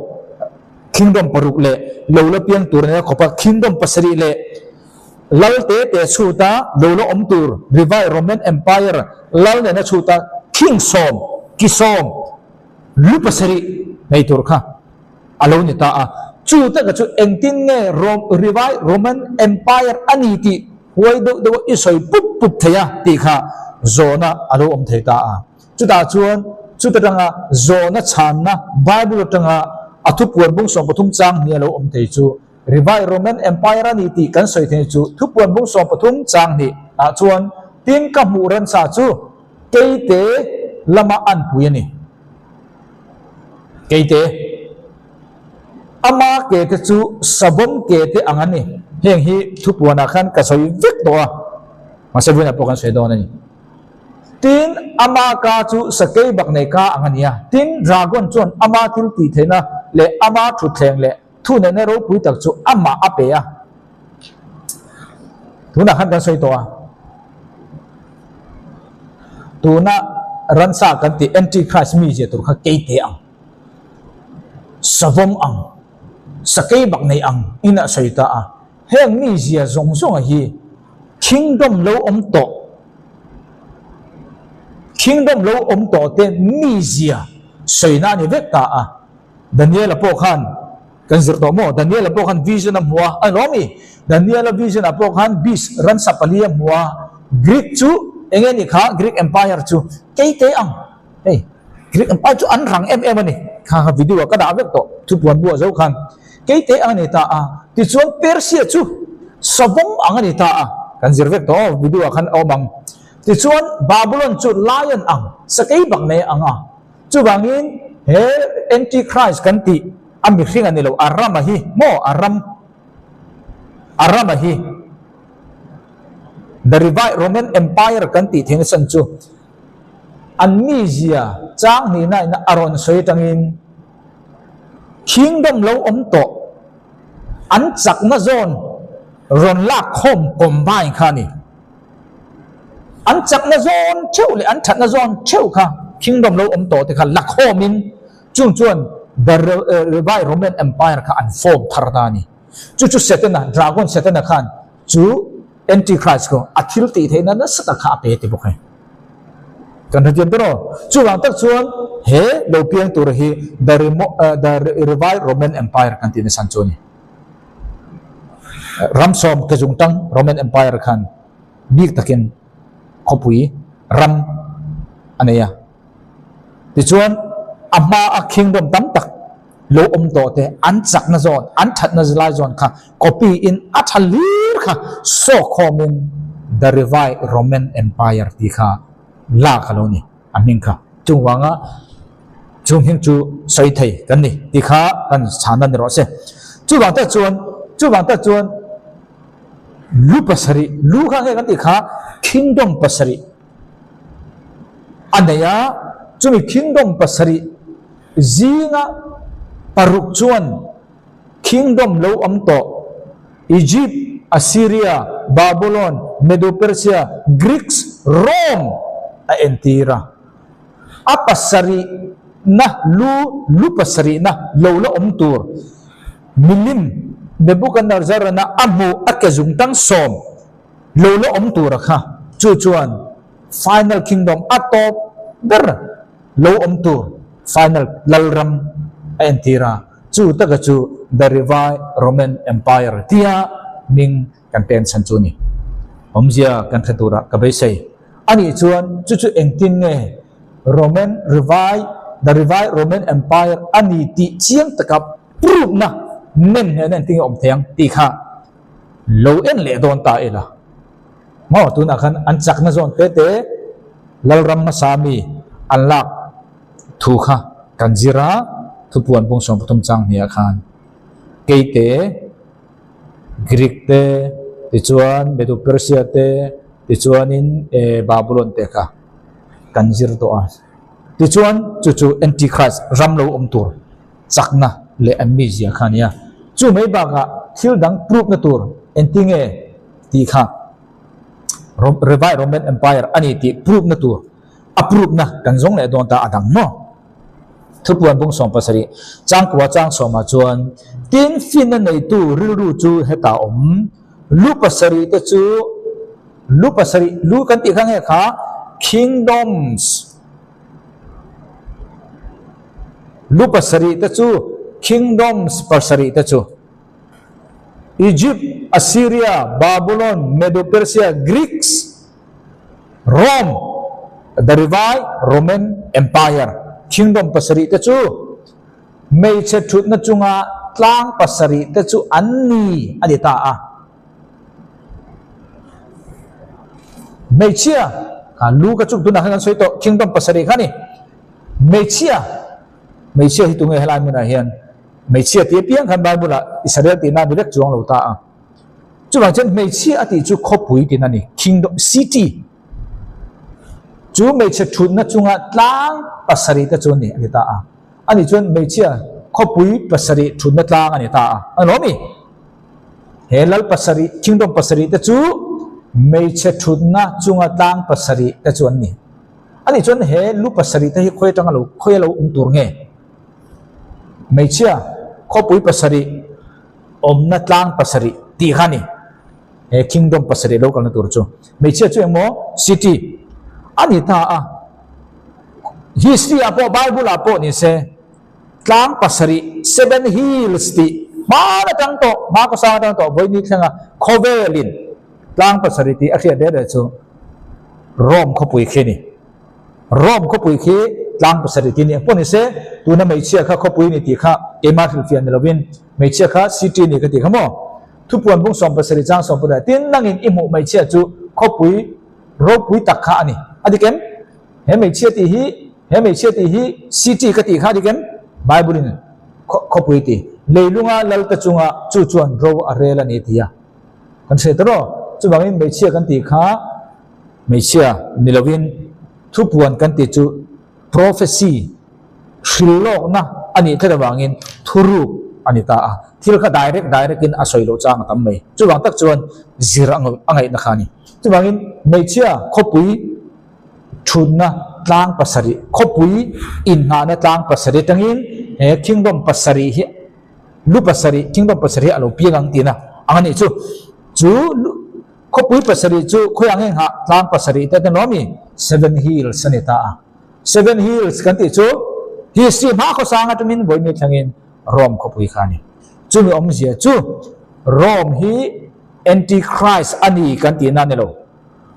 Kingdom paruk leh lo la piang tur ania khawp a, Kingdom pasarih leh lal te te chhuta lo la awm tur Revived Roman Empire lal nena chhuta King sawm, ki sawm, lu pasarih nei tur kha a lo ni ta a. Chu taka chu engtin nge Revived Roman Empire a ni tih huai deuh deuh a i sawi pup pup thei a tih kha zawhna a lo awm thei ta a. Chutah chuan chuta tanga zawhna chhanna Bible atanga a thupuan bung 13 chang hnih a lo awm thei chu Revived Roman Empire a ni tih kan sawi thei chu thupuan bung 13 chang hnih ah chuan tin ka hmuh ransa chu keite lama anpui a ni. Keite. Ama ke te chu savawm ke te ang a ni. Heng hi thupuanah khan ka sawi vek tawh a, mahse vawiinah pawh kan sawi dawn a ni. Tin, ama ka chu sakei bak nei ka ang a ni a. Tin, dragon chuan ama thil tih theihna leh ama thutthleng leh thuneihna ropui tak chu amah a pe a. Tunah khan kan sawi tawh a. Tuna ransa kan tih Antichrist mizia tur kha keite ang, savawm ang, sakei bak nei ang in a sawi ta a. Heng mizia zawng zawnga hi Kingdom lo awm tawh Kingdom lo awm tawh te mizia sawina a ni vek ta a. Daniela pawh khan kan zir tawh maw? Daniela pawh khan vision a hmu a, a lawm i. Daniela vision ah pawh khan beast ransa pali a hmu a. Greek chu eng nge ni kha? Greek Empire chu keite ang. Hei Greek Empire chu an rang em em a ni. Kha kha video ah ka dah vek tawh thupuan buah zo khan. Keite ang a ni ta a, tichuan Persia chu savawm ang a ni ta a, kan zir vek tawh aw video ah khan a awm ang. Tichuan Babylon chu lion ang, sakei bak nei ang a, chuvangin he Antichrist kan tih a mihring a ni lo, a ram a hi maw, a ram, a ram a hi the revived Roman Empire kan tih theihna chhan chu an mizia chang hnihna in a rawn sawi atangin Kingdom lo awm tawh an chakna zawn rawn lak khawm combine kha a ni. An chakna zawn theuh leh an thatna zawn theuh kha Kingdom lo awm tawh te kha la khawmin chung chuan the Revived Roman Empire kha an form thar ta a ni. Chu chu Setana, Dragon Setana khan chu Antichrist kha a thil tih theihna nasa tak kha a pe ti bawk hei. Kan hrethiam ta rawh. Chuvang tak chuan he lo piang tur hi the the Revived Roman Empire kan tih nasa chu a ni. Ram sawm ke zung tang Roman Empire khan bik takin khawpui ram a nei a. Tichuan a hma a kingdom tam tak lo awm tawh te an chakna zawn, an thatna zilai zawn kha copy in a tha hlir kha sawk khawmin The Revived Roman Empire tih kha lak a lo ni, a hming kha. Chung vanga chu hming chu sawi thei kan ni tih kha kan chhan a ni rawh se. Chuvang tak chuan chuvang tak chuan lu pasarih lu kha nge kan tih kha kingdom pasarih a nei a, chumi kingdom pasarih zinga paruk chuan kingdom lo awm tawh Egypt, Assyria, Babylon, Medo-Persia, Greeks, Rome a entir a. A pasarihna lu lu pasarihna lo la awm tur milim Nebuchadnezzar-ana a hmuh a ke zungtang sawm lo la awm tura kha chu chuan final kingdom a tawp ber lo awm tur final lalram a entir a. Chu taka chu The Revived Roman Empire tia hming kan pen chhan chu a ni. Awmzia kan hre turah ka beisei. A nih chuan chu chu engtin nge Roman Revived The Revived Roman Empire a ni tih chiang taka prove-na nem hnehna engtin nge awm thei ang tih kha lo en leh dawn ta ila. Maw tunah khan an chakna zawn te te Lalram hmasa mi an lak Thu kha kan zir a, thupuan bung 13 chang hniah khan Keite, Greek te, tichuan Medo-Persia te, tichuanin Babylon te kha kan zir tawh a. Tichuan chu chu Antichrist ram lo awm tur chakna leh an mizia kha a nia. Chu mai bakah thil dang prove na tur engtinge tih kha Revived Roman Empire a ni tih prove na tur A prove-na kan zawng leh dawn ta a dang maw? Thupuan bung 17, changkua chang sawmah chuan, Tin, finna neitu rilru chu hetah awm, lu pasarih te chu, lu pasarih, lu kan tih kha nge kha, kingdoms, lu pasarih te chu, kingdoms pasarih te chu, Egypt, Assyria, Babylon, Medo-Persia, Greeks, Rome, the Revived Roman Empire, Kingdom pasarih te chu hmeichhe thutna chunga tlang pasarih te chu an ni a ni ta a. Hmeichhia, kha lu ka chuk tunah khan kan sawi tawh, Kingdom pasarih kha a ni. Hmeichhia, hmeichhia hi tunge helai hmunah hian hmeichhia tih apiang khan Bible-ah Israel tihna a ni vek chuang lo ta a. Chuvang chuan hmeichhia a tih chu khawpui tin a ni, kingdom, city. Chu hmeichhe thutna chunga tlang pasarih te chu a ni a ni ta a. Ani chuan hmeichhia khawpui pasarih thutna tlang a ni ta a. A ni lawm mi? He lal pasarih, kingdom pasarih te chu hmeichhe thutna chunga tlang pasarih te chu an ni. Ani chuan he lu pasarih te hi khawi atanga lo, khawi a lo awm tur nge? Hmeichhia khawpui pasarih awmna tlang pasarih tih kha a ni. He kingdom pasarih lo kalna tur chu hmeichhia chu engmaw city a ni ta a. History ah pawh Bible ah pawh ni se tlang pasarih seven hills tih hmaan atang tawh hma khawsang atang tawh vawiin thlenga khawvelin tlang pasarih tih a hriat reh reh chu Rome khawpui khi a ni. Rome khawpui khi tlang pasarih tih a ni ang pawh ni se, tuna hmeichhia kha khawpui a ni tih kha keimah hrilhfiah ni lovin hmeichhia kha city a ni ka tih kha maw? Thupuan bung 70 chang 10 tin nangin i hmuh hmeichhia chu khawpui ropui tak kha a ni. A dik em? He hmeichhia tih hi he hmeichhia tih hi city ka tih kha a dik em? Bible in khawpui tih leilunga lalte chunga chu chuan ro a rel a ni ti a kan hre ta rawh. Chuvangin hmeichhia kan tih kha Hmeichhia ni lovin thupuan kan tih chu prophecy, hrilhlawkna a nih tlat avangin thuruk a ni ta a. Thil kha direct direct in a sawi loh chang a tam mai. Chuvang tak chuan zir a ngaihna kha a ni. Chuvangin hmeichhia khawpui thutna tlang pasarih, khawpui inngahna tlang pasarih atangin he kingdom pasarih hi lu pasarih, kingdom pasarih hi a lo piang ang tihna ang a nih chu. Chu Khawpui pasarih chu khawi ang enghah tlang pasarih te te lawm i Seven Hills a ni ta a. Seven Hills kan tih chu history hma khawsang atangin vawimi thlengin Rome khawpui kha a ni. Chumi awmzia chu Rome hi Antichrist a ni kan tihna a ni lo.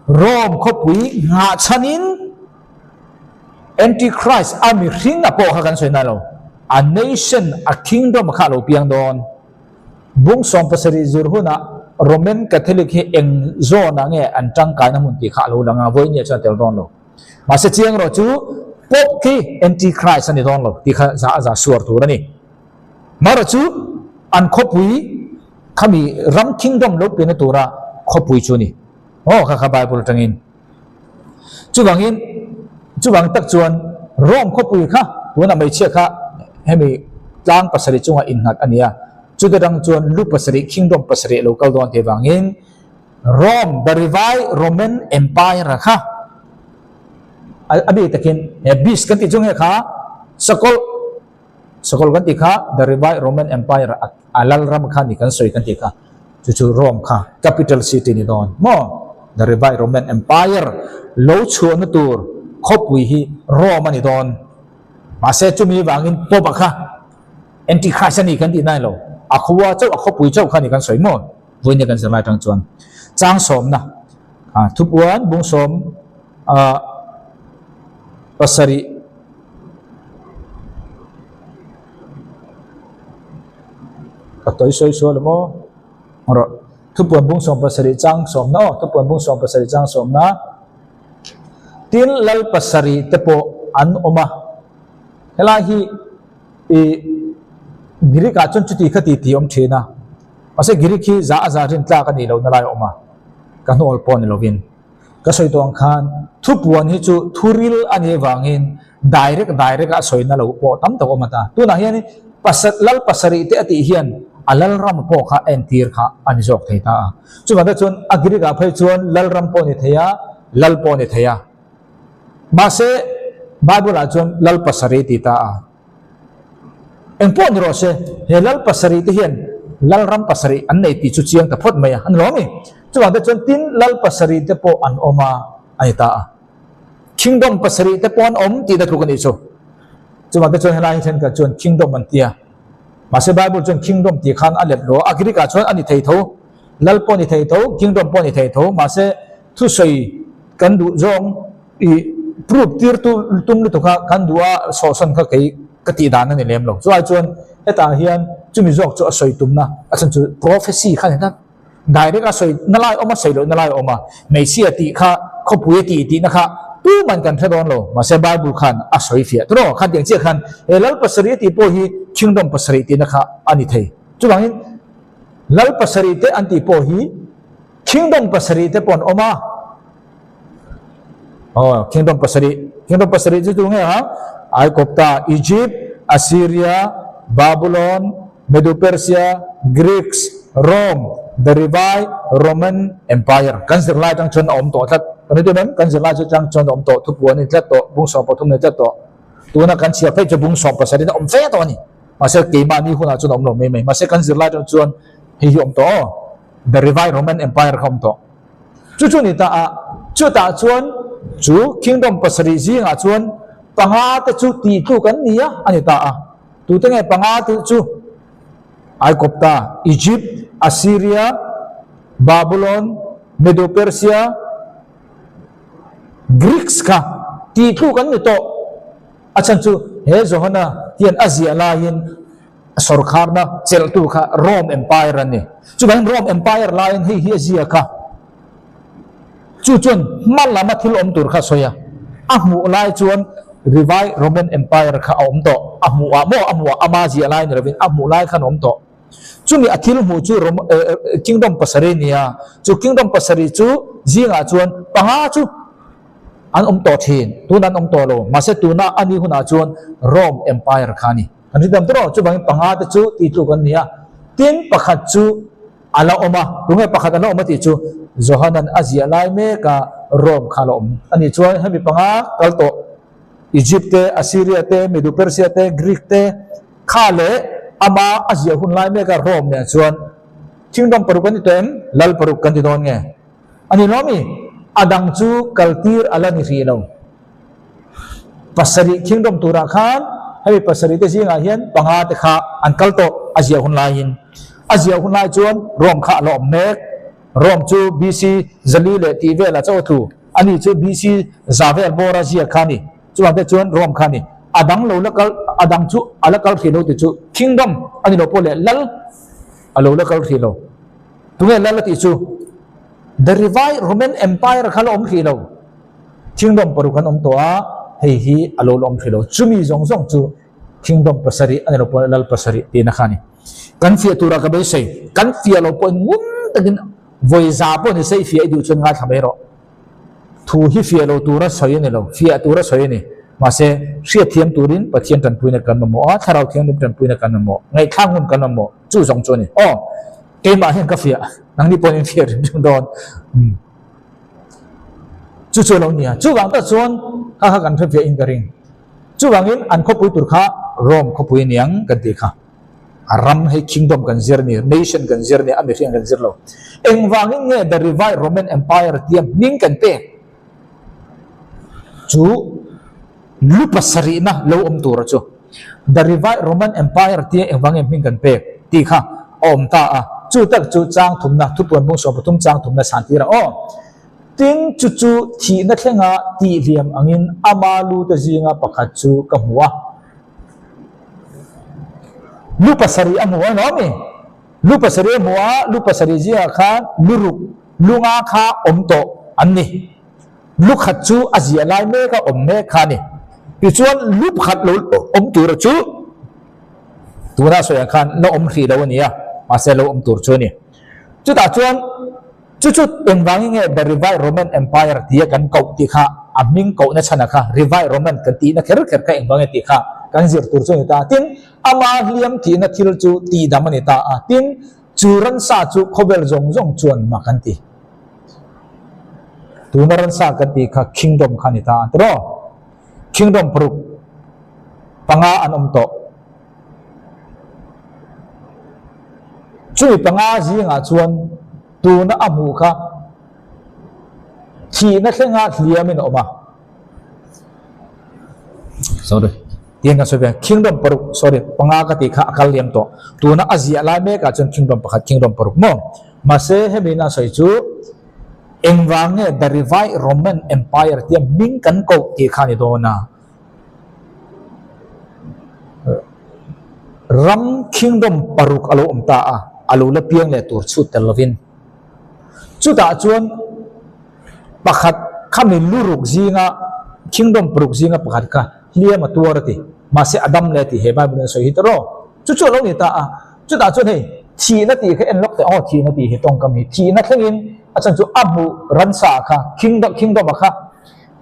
Rome khawpui nghahchhanin Antichrist a mihring a pawh kha kan sawi na lo. A nation, a kingdom kha a lo piang dawn. Bung 70 zir hunah Roman Catholic hi eng zawnah nge an tangkaina hmun tih kha a lo lang a, vawiin nia chuan a tel dawn lo. Mahse chiang erawh chu Pope khi Antichrist a ni dawn lo tih kha za a za suar tur a ni. Mara chu an khawpui khami ram kingdom lo pianna tura khawpui chu a ni. Aw kha kha Bible atangin. Chuvangin chuvang tak chuan Rome khawpui kha tunah hmeichhia kha hemi tlang pasarih chunga innghat a ni a, chuta tang chuan lu pasarih kingdom pasarih a lo kal dawn tih avangin Rome, the revived Roman Empire kha a bik takin he beast kan tih chu nge kha sakawlh sakawlh kan tih kha the revived Roman Empire a lal ram kha ni kan sawi kan tih kha chu chu Rome kha capital city ni dawn maw the revived Roman Empire lo chhuahna tur khawpui hi Rome a ni dawn mahse chumi vangin Pope a kha Antichrist a ni kan tih nai lo a khua chauh a khawpui chauh kha ni kan sawi maw. Vawiin kan zirlai atang chuan chang sawmna thupuan bung sawm pasarih ka tawi sawi sual emaw rawh thupuan bung sawm pasarih chang sawmna aw thupuan bung sawm pasarih chang sawmna tin lal pasarih te pawh an awm a helai hi ih Greek ah chuan chuti kha ti tih a awm thin a. Mahse Greek hi za a za rin tlak a nih lohna lai a awm a, ka hnawl pawh ni lovin. Ka sawi tawh ang khan thupuan hi chu thuril a nih avangin direct direct a sawina lo pawh tam tak a awm a ta. Tunah hianin pasar lal pasarih te a tih hian a lalram pawh kha a entir kha a ni zawk thei ta a. Chuvang te chuan a Greek ah phei chuan lalram pawh a ni thei a, lal pawh a ni thei a. Mahse Bible ah chuan lal pasarih a ti ta a. Eng pawh ni rawh se, he lal pasarih te hian lalram pasarih an nei tih chu chiang ta phawt mai a, a ni lo ami? Chuvang te chuan tin lal pasarih te pawh an awm a, a ni ta a. Kingdom pasarih te pawh an awm tih na tluk a nih chu. Chuvang te chuan helai hi thenkhat chuan kingdom an ti a. Mahse Bible chuan kingdom tih khan a let lo a, a Greek ah chuan a ni thei tho, lal pawh a ni thei tho, kingdom pawh a ni thei tho, mahse thusawi kan duh zawng I proof tir tu tum lutuk a kan duh a sawhsawn kha kei ka tih dan a ni lem lo. Chuai chuan hetah hian chumi zawk chu a sawi tumna a chhan chu prophecy kha ni tlat. Direct a sawi na lai awm a sawi loh na lai awm a, hmeichhia tih kha khawpui a tih tihna kha tuman kan hre dawn lo. Mahse Bible khan a sawi fiah tawh khan tiang chiah khan he lal pasarih a tih pawh hi kingdom pasarih tihna kha a ni thei. Chuvangin lal pasarih te an tih pawh hi kingdom pasarih te pawh an awm a. Aw, kingdom pasarih. Kingdom pasarih chu tu nge ha? Aikopta, Egypt, Assyria, Babylon, Medo-Persia, Greeks, Rome, the Revived Roman Empire. Kan zirlai atang chuan a awm tawh tlat. Kan hre em? Kan zirlai chu atang chuan a awm tawh. Thupuan a ni tlat tawh. Bung 13 a ni tlat tawh. Tuna kan chhiar phei chu bung 17 a awm fe tawh a ni. Mahse keimahni hunah chuan a awm lo mai mai. Mahse kan zirlai atang chuan hei hi a awm tawh aw. The Revived Roman Empire kha a awm tawh. Chu chu ni ta a, chutah chuan chu kingdom pasarih zingah chuan panga te chu tihtluk an ni a, a ni ta a. Tute nge panga tih chu? Aikopta, Egypt, Assyria, Babylon, Medo-Persia, Greeks kha tihtluk an ni tawh. A chhan chu he Johana hian a ziah laiin Sorkharna chelhtu kha Rome Empire a ni. Chuvangin Rome Empire laiin hei hi a zia kha. Chu chuan hma lama thil awm tur kha a sawi a. A hmuh lai chuan Revived Roman Empire kha a awm tawh. A hmuh ah maw a hmuh ah ama ziah lai ni lovin a hmuh lai khan a awm tawh. Chumi a thil hmuh chu Rom Kingdom pasarih a ni a. Chu Kingdom pasarih chu zingah chuan panga chu an awm tawh thin. Tunah an awm tawh lo. Mahse tuna a ni hunah chuan Rome Empire kha a ni. Kan hre tam tawh chuvangin panga te chu tih tluk an ni a, tin pakhat chu a la awm a, tunge pakhat a la awm a tih chu Johanan a ziah lai mek a Rome kha a la awm a nih chuan hemi panga kal tawh Egypt te, Assyria te, Medo-Persia te, Greek te kha leh ama a ziah hun lai mek a Rome nen chuan kingdom paruk an ni tawh em? Lal paruk kan ti dawn nge? A ni lo mi? A dang chu kaltir a la ni hrih lo. Pasarih kingdom turah khan hemi pasarih te zingah hian panga te kha an kal tawh a ziah hun laiin. A ziah hun lai chuan Rome kha a la awm mek. Rome chu BC zali leh tih velah chauh a tlu. Ani chu BC za vel bawra ziak kha a ni. Chuvang te chuan Rome kha a ni. A dang lo la kal, a dang chu a la kal hrih lo tih chu kingdom a ni lo pawh leh lal a lo la kal hrih lo. Tunge lal a tih chu? The Revived Roman Empire kha la awm hrih lo. Kingdom paruk an awm tawh a, hei hi a lo la awm hrih lo. Chumi zawng zawng chu Kingdom pasarih a ni lo pawh Lal pasarih tihna kha a ni. Kan fiah tura ka beisei. Kan fiah lo pawhin ngun takin vawi za pawh ni se i fiah i duh chuan ngaithla mai rawh. Thu hi fiah lo tura sawi a ni lo, fiah tura sawi a ni. Mahse, hriatthiam turin Pathian tanpuina kan mamawh a, Thlarau Thianghlim tanpuina kan mamawh, ngaihthlak ngun kan mamawh, chu zawng chu a ni. Aw, keimah hian ka fiah, nangni pawhin in fiah rim rim dawn. Umm. Chu chu a lo nia. Chuvang tak chuan kha kha kan hrefiah in ka ring. Chuvangin an khawpui tur kha Rome khawpui a niang kan tih kha. A ram hei kingdom kan zir a ni, nation kan zir a ni, a mihring kan zir lo. Engvangin nge the revived Roman Empire tia hming kan pek chu lu pasarihna lo awm tura chu the revived Roman Empire tia engvangin hming kan pek tih kha a awm ta a. Chu tak chu chang thumna, thupuan bung 13 chang thumna chhan tir a aw. Tin, chu chu thihna thlenga tihhliam angin ama lute zinga pakhat chu ka hmu a. Lu pasarih a hmu a no mi? Lu pasarih a hmu a, lu pasarih zingah khan lu ruk, lu nga kha awm tawh an ni. Lu khat chu a ziah lai mek a awm mek kha a ni. Tichuan lu pakhat lo awm tura chu tuna sawi ang khan la awm hrih lo a ni a, mahse lo awm tur chu a ni. Chutah chuan Chu chu engvangin nge The Revived Roman Empire tia kan koh tih kha a hming kohna chhana kha Revived Roman kan tihna kher kher kha engvangin tih kha kan zir tur chu a ni ta a. Tin, ama hliam thihna thil chu tihdam a ni ta a. Tin, chu ransa chu khawvel zawng zawng chuan mak an ti. Tuna ransa kan tih kha Kingdom kha a ni ta a tiraw? Kingdom paruk panga an awm tawh. Chumi panga zingah chuan tuna a hmuh kha thihna thlenga hliamin a awm a. Sorry, tiang kan sawi ve. Kingdom paruk, sorry, panga ka tih kha a kal liam tawh. Tuna a ziah lai mekah chuan kingdom pakhat, kingdom paruk maw? Mahse, hemi ina sawi chu engvang nge the Revived Roman Empire tia hming kan koh tih kha a ni dawn a. Ram kingdom paruk a lo awm ta a, a lo la piang leh tur chhut tel lovin. Chutah chuan pakhat khami luruk zinga kingdom paruk zinga pakhat kha hliam a tuar a ti, mahse a dam leh a ti he Bible in a sawi hi ta rawh. Chu chu a lo ni ta a, chutah chuan hei thihna tih kha en lawk teh aw thihna tih hi tawngkam hi thihna thlengin a chhan chu a hmuh ransa kha kingdom kingdom a kha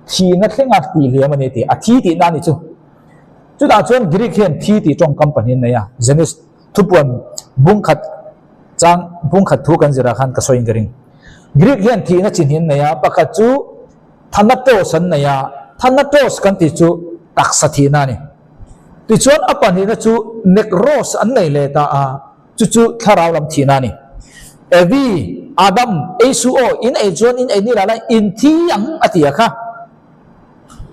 Thihna thlenga tih hliam a ni tih, a thi tihna a ni chu. Chutah chuan Greek hian thi tih tawngkam pahnih an nei a, Genesis thupuan bungkhat chang bungkhat thu kan zirah khan ka sawiin ka ring. Greek hian thihna chi hnih an nei a, pakhat chu Thanatos an nei a, Thanatos kan tih chu taksa thihna a ni. Tichuan a pahnihna chu Nekros an nei leh ta a, Chu chu thlarau lam thihna a ni. Evi, Adam, ei su aw, in ei chuan in ei ni lah lai in thi ang a ti a kha.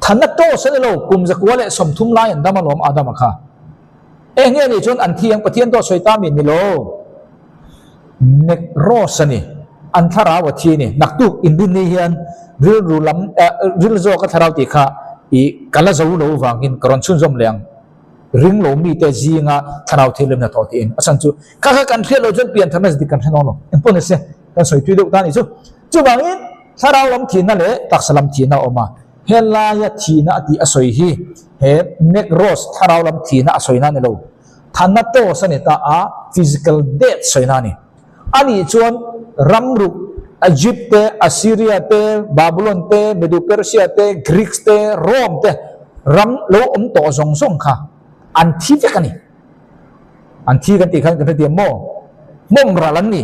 Thanatos a ni lo, kum zakua leh 30 lai an dam alawm Adama kha. Eng nge nih chuan an thi ang Pathian dawt sawi ta mi ni lo. Nekros a ni, an thlarau a thi a ni. Naktuk inrinni hian rilru lam, ril zawk a thlarau tih kha i ka la zo lo vangin ka rawn chhunzawm leh ang. Ring lo mite zinga thlarau thil lemna tawh tiin a chhan chu kha kha kan hriat loh chuan pian tharna dik kan hre dawn lo. Engpawh ni se kan sawi tui deuh ta a nih chu. Chuvangin thlarau lam thihna leh taksa lam thihna a awm a, helaia thihna a tih a sawi hi he nekros thlarau lam thihna a sawina a ni lo. Thanatos a ni ta a, physical death sawina a ni. A nih chuan ramruk Egypt te, Assyria te, Babylon te, Medo-Persia te, Greeks te, Rome te ram lo awm tawh zawng zawng kha an thi vek a ni. An thi kan tih khan kan hrethiam maw? Hmawm ral an ni.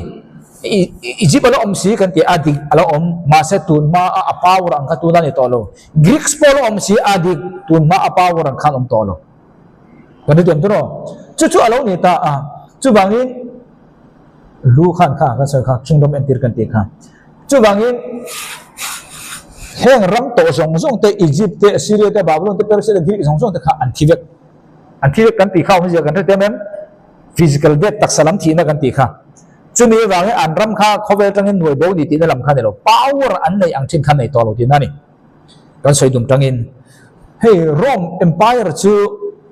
Egypt a la awm si kan tih a dik a la awm, mahse tun hma a a power ang kha tuna ni tawh lo. Greeks pawh a la awm si a dik, tun hma a power ang khan awm tawh lo. Kan hrethiam tur aw? Chu chu a lo ni ta a, chuvangin Lu khan kha kan sawi kha kingdom entir kan tih kha. Chuvangin heng ram tawh zawng zawng te Egypt te Assyria te Babylon te Persia te Greek zawng zawng te kha an thi vek. An thi vek kan tih kha awmzia kan hre tem em? Physical death taksa lam thihna kan tih kha. Chumi avangin an ram kha khawvel tangin nuai bo ni tihna lam kha ni lo. Power an neih ang thin kha nei tawh lo tihna a ni. Kan sawi dum tangin hei Rome Empire chu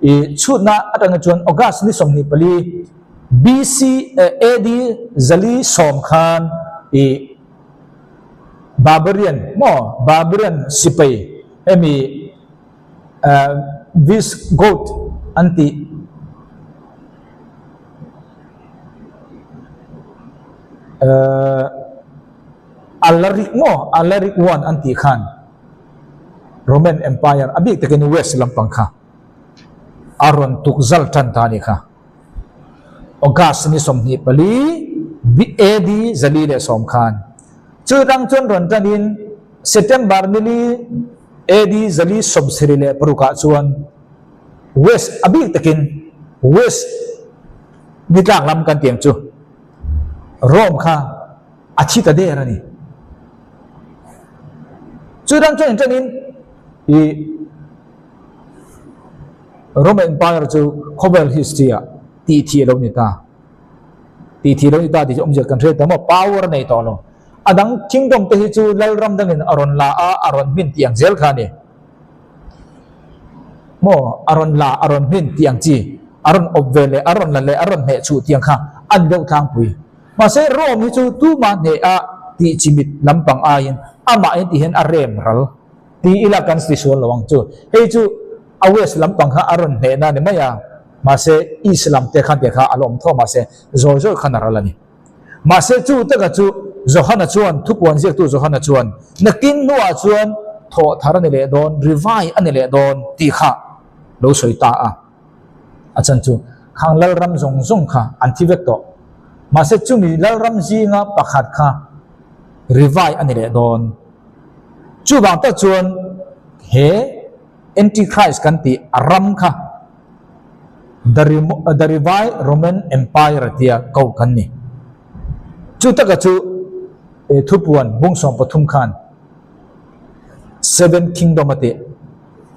i chhutna atanga chuan August ni 24 BC AD 410 khan i Barbarian maw Barbarian sipai hemi. Visigoth an tih. Alaric maw? Alaric I an tih khan Roman Empire a bik takin West lampang kha a rawn tuk zal tan ta a nih kha. August ni 24 AD 410 khan chu tang chuan rawn tanin September ni li AD 476 ah chuan West a bik takin West ni tlak lam kan tiang chu Rome kha a thi ta der a ni. Chu dang chuan inṭanin i Roman Empire chu khawvel history ah tih thih a lo ni ta. Tih thih a lo ni ta tih chu awmzia kan hre ta maw? Power a nei tawh lo. A dang kingdom te hi chu lalram dangin a rawn la a, a rawn hmin tih ang zel kha a ni. Maw? A rawn la, a rawn hmin tih ang chi, a rawn awp ve leh, a rawn la leh, a rawn hneh chhuh tih ang kha a ni deuh tlangpui. Mahse, Rome hi chu tuma hneh a tih chimit lampang aiin amahin ti hian a rem ral ti ila kan ti sual lo ang chu. Hei chu a west lampang kha a rawn hnehna a ni mai a, mahse east lam te khan te kha a la awm tho a, mahse zawi zawi khan a ral a ni. Mahse chu taka chu Johana chuan, thupuan ziaktu Johana chuan, nakin hnuah chuan thawh thar a ni leh dawn, rivai a ni leh dawn tih kha lo sawi ta a. A chan chu khang lalram zawng zawng kha an thi vek tawh. Mahse chumi lalram zinga pakhat kha rivai a ni leh dawn. Chuvang tak chuan he Antichrist kan tih a ram kha The Rivai Roman Empire tia koh kan ni. Chu taka chu thupuan bung 13 khan Seven Kingdom a tih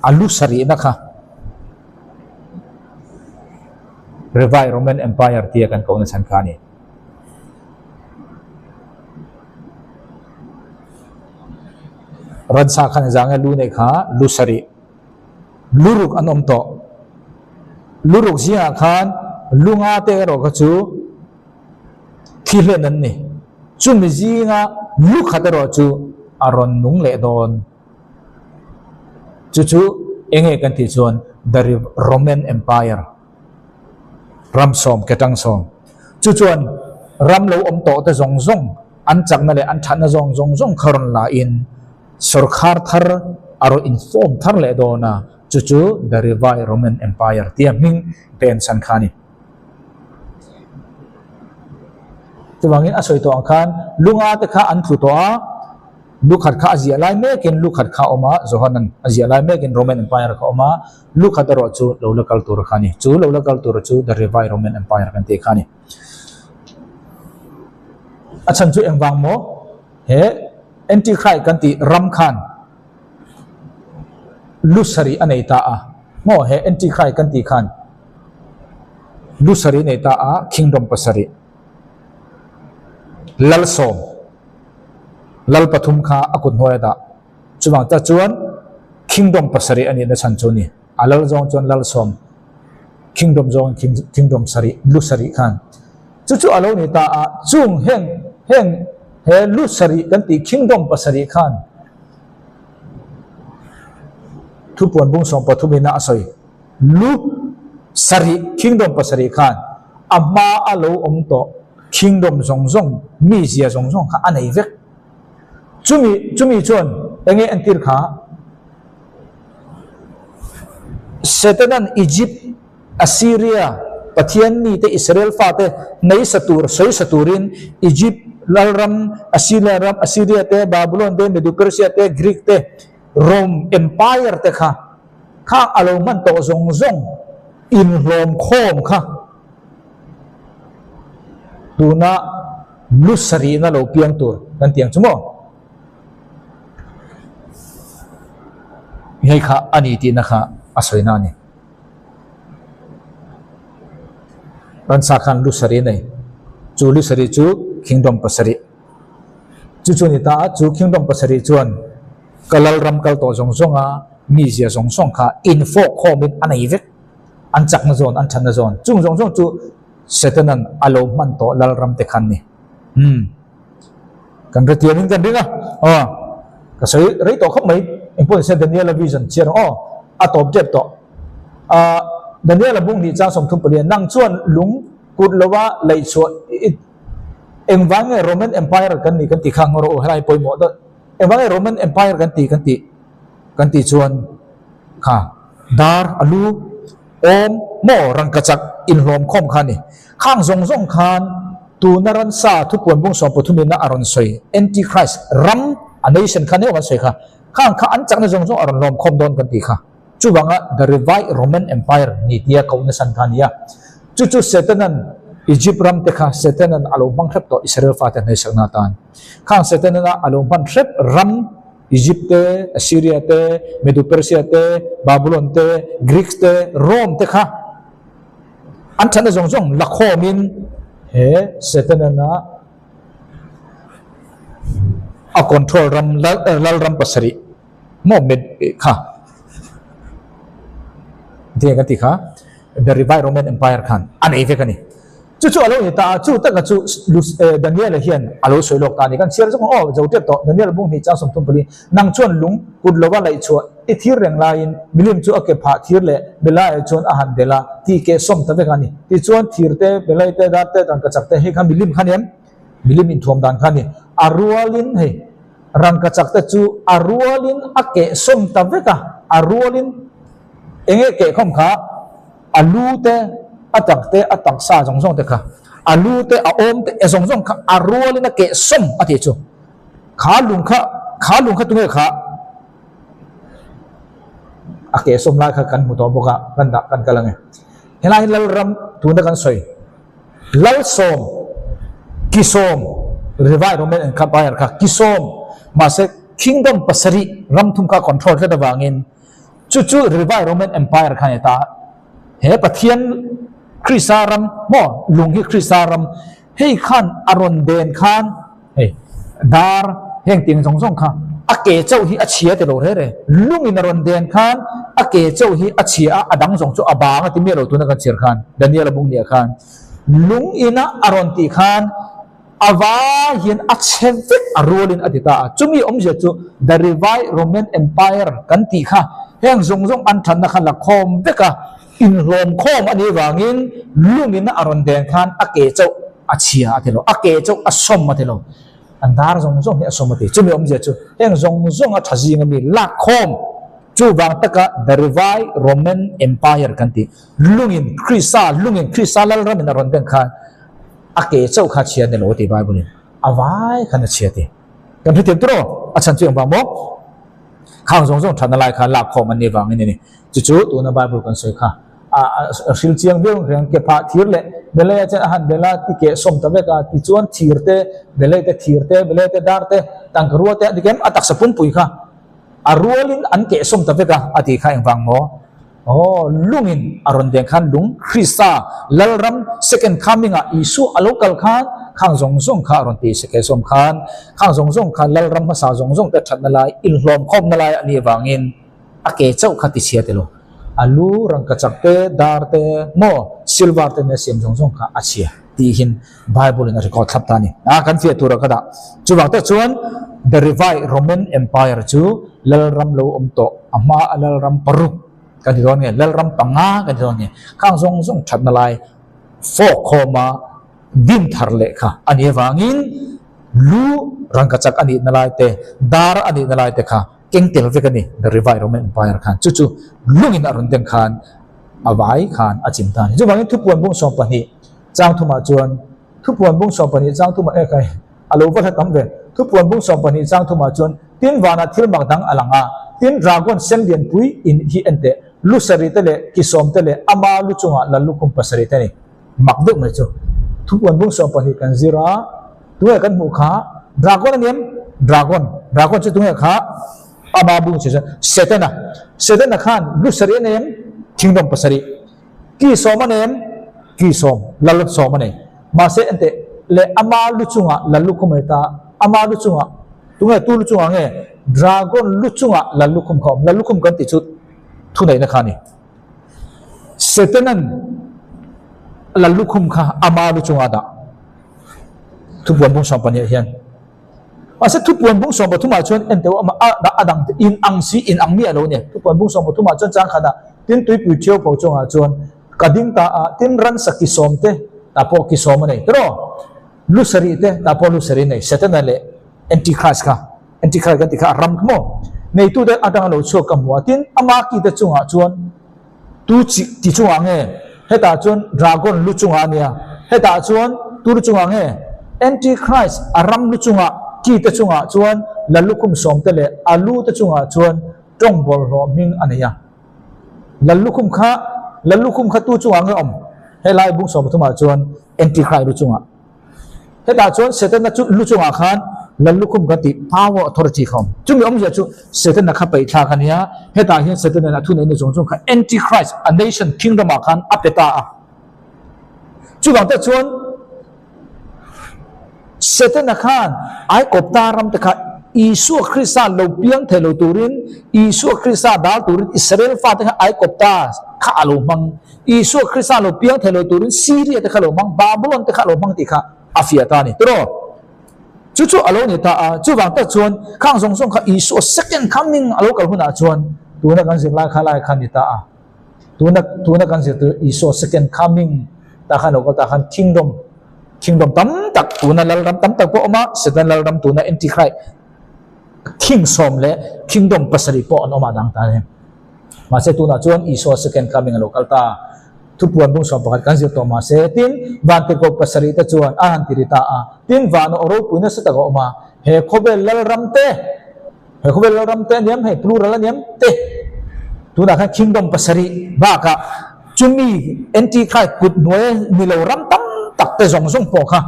a lu sarihna kha Revai Roman Empire tia kan kohna chhan kha a ni. Ransa khan zang e lu nei kha lu sarih lu ruk an awm tawh. Lu ruk zingah khan lu nga te erawh kha chu thi hlen an ni. Chumi zinga lu khat erawh chu a rawn nung leh dawn. Chu chu eng nge kan tih chuan The Roman Empire, ram sawm ke tang sawm. Chu chuan ram lo awm tawh te zawng zawng an chakna leh an thatna zawng zawng zawng kha rawn la in sawrkhar thar a rawn inform thar leh dawn a, chu chu The Revived Roman Empire tia hming pen chhan kha a ni. Chuvangin a sawi tawh ang khan lunga te kha an tlu tawh a. Lu khat kha a ziah lai mekin lu khat kha a awm a, Johanan a ziah lai mekin Roman Empire kha a awm a, lu khat erawh chu lo la kal tur kha a ni. Chu lo la kal tur chu The Revived Roman Empire kan tih kha a ni. A chhan chu engvang maw? He Antichrist kan tih ram khan lu sarih a nei ta a, maw? He Antichrist kan tih khan lu sarih a nei ta a, kingdom pasarih, lal sawm. Lal pathum kha a kut hnuai a dah. Chuvang tak chuan Kingdom pasarih a nihna chhan chu a ni. A lal zawng chuan lal sawm, Kingdom zawngin Kingdom sarih, lu sarih khan. Chu chu a lo ni ta a, chung heng heng he lu sarih kan tih Kingdom pasarih khan thupuan bung 13 ina a sawi. Lu sarih, Kingdom pasarih khan a hma a lo awm tawh Kingdom zawng zawng, mizia zawng zawng kha a nei vek. Chumi, chumi chuan eng nge entir kha? Setanan Egypt, Assyria, Pathian mite Israel fate hneisa tur, sawisa turin Egypt lalram, Assyria ram, Assyria te, Babylon te, Medo-Persia te, Greek te, Rome Empire te kha, kha a lo hman tawh zawng zawng inhlawm khawm kha tuna lu sarihna lo piang tur kan ti ang chu maw? Hei kha a ni tihna kha a sawina a ni. Ransa khan lu sarih a nei. Chu lu sarih chu kingdom pasarih. Chu chu a ni ta a, chu kingdom pasarih chuan Ka lalram kal tawh zawng zawng a, mizia zawng zawng kha infawk khawmin a nei vek. An chakna zawn, an thatna zawn, chung zawng zawng chu Setanan a lo hman tawh lalram te khan ni. Umm. Kan hrethiamin kan ring a. Aw. Ka sawi rei tawh khawp mai. Engpawh nise Daniela vision chhiar ang aw. A tawp tep tawh. Ahh Daniel-a bung hnih chang 34 nang chuan lung kut lova laih chhuah i engvang nge Roman Empire kan ni kan tih kha ngaw rawh u helai pawimawh deuh. Engvang nge Roman Empire kan ti kan tih kan tih chuan kha dar a lu awm maw rangkachak inhlawm khawm kha a ni. Khang zawng zawng khan tuna ransa thupuan bung 13 ina a rawn sawi Antichrist ram a nation kha neuh an sawi kha. Khang kha an chakna zawng zawng a rawn lawm khawm dawn kan tih kha. Chuvanga The Revived Roman Empire ni tia kohna san kha a ni a. Chu chu Setanan Egypt ram te kha Setanan a lo hmang hrep tawh Israel fate hnaihsakna atan. Khang Setanana a lo hman hrep ram Egypt te, Assyria te, Medo-Persia te, Babylon te, Greeks te, Rome te kha an thatna zawng zawng la khawmin he Setanana A control ram lal ram pasarih maw met kha tinge kan tih kha the revived Roman Empire khan a nei vek a ni. Chu chu a lo ni ta a, chu taka chu Daniel-a hian a lo sawi lawk ta a ni. Kan chhiar zawk ang aw zo tep tawh Daniel bung hnih chang 34 nang chuan lung kut lova laih chhuah i thir reng laiin milim chu a ke phah thir leh belaiah chuan a han delh a tih keh sawm ta vek a ni. Tichuan thir te, belai te, dar te, rangkachak te hei kha milim kha nia. Milim inthuam dan kha a ni. A rualin hei rangkachak te chu a rualin a keh sawm ta vek a, a rualin eng nge keh khawm kha a lu te, a tak te, a taksa zawng zawng te kha, a lu te, a awm te, e zawng zawng kha a rualin a keh sawm a tih chu. Kha lung kha, kha lung kha tunge kha a keh sawm lai kha kan hmu tawh bawk a, kan dah kan kal ang e. Helai hi Lalram tuna kan sawi. Lalsawm, Kisawm, Revai Roman Empire kha Kisawm, mahse Kingdom pasarih ram thum kha control tlat avangin chu chu Revai Roman Empire kha a ni ta. He Pathian Krista ram maw lung hi Krista ram hei khan a rawn den khan Hei, dar heng tiang zawng zawng kha a ke chauh hi a chhia ti lo re re. Lungin a rawn den khan a ke chauh hi a chhia a, a dang zawng chu a bang a ti miah lo tuna kan chhiar khan, Daniel-a bung nia khan. Lung ina a rawn tih khan a vai hian a chhe vek a rualin a ti ta a. Chumi awmzia chu The Revived Roman Empire kan tih kha heng zawng zawng an thatna kha la khawm vek a, Inhlawm khawm a nih vangin lungin a rawn den khan a ke chauh a chhia a ti lo, a ke chauh a sawm a ti lo, an dar zawng zawng hi a sawm a ti. Chumi awmzia chu heng zawng zawng a tha zing ami lak khawm chuvang taka The Revived Roman Empire kan tih lungin Krista lungin Krista Lalramin a rawn den khan a ke chauh kha a chhia a ni lo a ti Bible in a vai khan a chhia a ti. Kan hrethiam tur aw a chhan chu engvang maw? Khang zawng zawng thatna lai kha lak khawm an nih vangin a ni. Chu chu tuna Bible kan sawi kha a hril chiang viau ang reng. Ke phah thir leh belei a chuan a han bel a, ti keh sawm ta vek a, tichuan thir te, belei te, thir te, belei te, dar te, tangka rua te a dik em? A taksa pumpui kha a rualin an keh sawm ta vek a, a tih kha engvang maw? Aw, lungin a rawn deng khan lung Krista Lalram second coming ah Isua a lo kal khan khang zawng zawng kha a rawn ti se keh sawm khan khang zawng zawng kha Lalram hmasa zawng zawng te thatna lai inhlawmkhawmna lai a nih avangin a ke chauh kha ti chhia tilo. A lu rangkachak te, dar te, maw silver te nen a siam zawng zawng kha a chhia tihin Bible in a record thlap ta a ni. A kan fiah tur ah ka dah. Chuvang tak chuan The Revived Roman Empire chu Lalram lo awm tawh a hma a Lalram paruk kan ti dawn nge Lalram panga kan ti dawn nge khang zawng zawng thatna lai fawk khawma din thar leh kha a nih avangin lu rangkachak a nihna lai te dar a nihna lai te kha keng tel vek a ni The Revived Roman Empire khan chu chu lungin a rawn deng khan a vai khan a chim ta a ni. Chuvangin thupuan bung 12 Chang thumah chuan thupuan bung 12 chang thumah e kai a lo va hla tam ve. Thupuan bung 12 chang thumah chuan tin vanah thil mak dang a lang a, tin dragon sen lianpui in hi en teh, lu sarih te leh ki sawm te leh ama lu chungah lal lukhum pasarih te a ni. Mak deuh mai chu. Thupuan bung 12 kan zir a, tunge kan hmuh kha dragon a ni em? Dragon, dragon chu tunge kha ama bung chu Setana. Setana khan lu sarih a nei em? Kingdom pasarih. Ki sawm a nei em? Ki sawm, lal sawm a nei. Mahse enteh leh ama lu chungah lal lukhum a ni ta, ama lu chungah, tunge tu lu chungah nge? Dragon lu chungah lal lukhum kha a awm. Lal lukhum kan tih chu thuneihna kha a ni. Setanan lal lukhum kha ama lu chungah a dah. Thupuan bung 12 ah hian. Mahse thupuan bung 13 ah chuan enteu ama a a dang te in ang si in ang miah lo a ni. Thupuan bung 13 ah chuan chang khatah tin tuipui ṭhiau pho chungah chuan ka ding ta a, tin ransa ki sawm te tah pawh ki sawm a nei tiraw? Lu sarih te tah pawh lu sarih a nei. Setana leh Antichrist kha, Antichrist kan tih kha a ram kha maw? Neitute atanga lo chhuak ka hmu a, tin ama ki te chungah chuan Tu chi ti chungah nge? Hetah chuan dragon lu chungah a nia. Hetah chuan tu lu chungah nge? Antichrist a ram lu chungah, ki te chungah chuan la lukhum sawmte leh a lu te chungah chuan tawng bawlhhlawh hming a nei a. Lal lukhum kha, lal lukhum kha tu chungah nge awm? Helai bung 13 ah chuan Antichrist lu chungah. Hetah chuan Setana chu lu chungah khan lal lukhum kan tih power authority kha awm. Chumi awmzia chu Setana kha peih thlak a nia, hetah hian Setana a thuneihna zawng zawng kha Antichrist, a nation kingdom ah khan a pe ta a. Chuvang te chuan Setana khan Aikawpta ram te kha Isua Krista lo piang thei lo turin, Isua Krista dal turin Israel fate kha Aikawpta kha a lo hmang. Isua Krista lo piang thei lo turin Syria te kha lo hmang, Babylon te kha lo hmang tih kha a fiah ta a ni. Tiraw? Chu chu a lo ni ta a, chuvang tak chuan khang zawng zawng kha Isua second coming a lo kal hunah chuan tuna kan zirlai kha lai kha ni ta a. Tuna tuna kan zir tur Isua second coming ta khan lo kal ta khan kingdom kingdom tam tak tuna lalram tam tak pawh a awm a, Satan lalram tuna Antichrist king sawm leh kingdom pasarih pawh an awm a dang ta a ni. Mahse tunah chuan Isua second coming a lo kal ta. Thupuan bung 11 kan zir tawh mahse tin vantirhkoh pasarih te chuan a han ti ri ta a. Tin van aw ropui nasa tak a awm a, he khawvel lalram te, he khawvel lalram te a niam hei plural a niam te, tunah khan kingdom pasarih bakah chumi Antichrist kut hnuai ni lo ram tam tak te zawng zawng pawh kha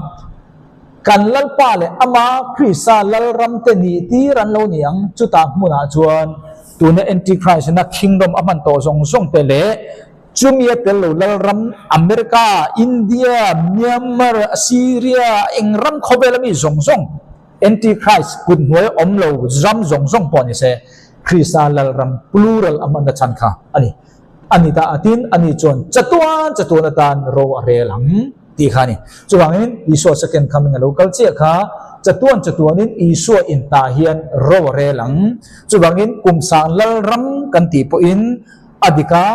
Kan Lalpa leh Ama Krista Lalram te nih tir an lo ni ang. Chutah hmunah chuan tuna Antichrist-na kingdom a hman tawh zawng zawng te leh chumi a tel lo Lalram, America, India, Myanmar, Syria, eng ram khawvel ami zawng zawng Antichrist kut hnuai awm lo ram zawng zawng pawh ni se Krista Lalram plural a hmanna chhan kha a ni. A ni ta a tin, ani chuan chatuan chatuan atan ro a rel ang tih kha a ni. Chuvangin Isua second coming a lo kal chiah kha, chatuan chatuanin Isua in tah hian ro a rel ang. Chuvangin kum sang lalram kan tih pawhin a dik a,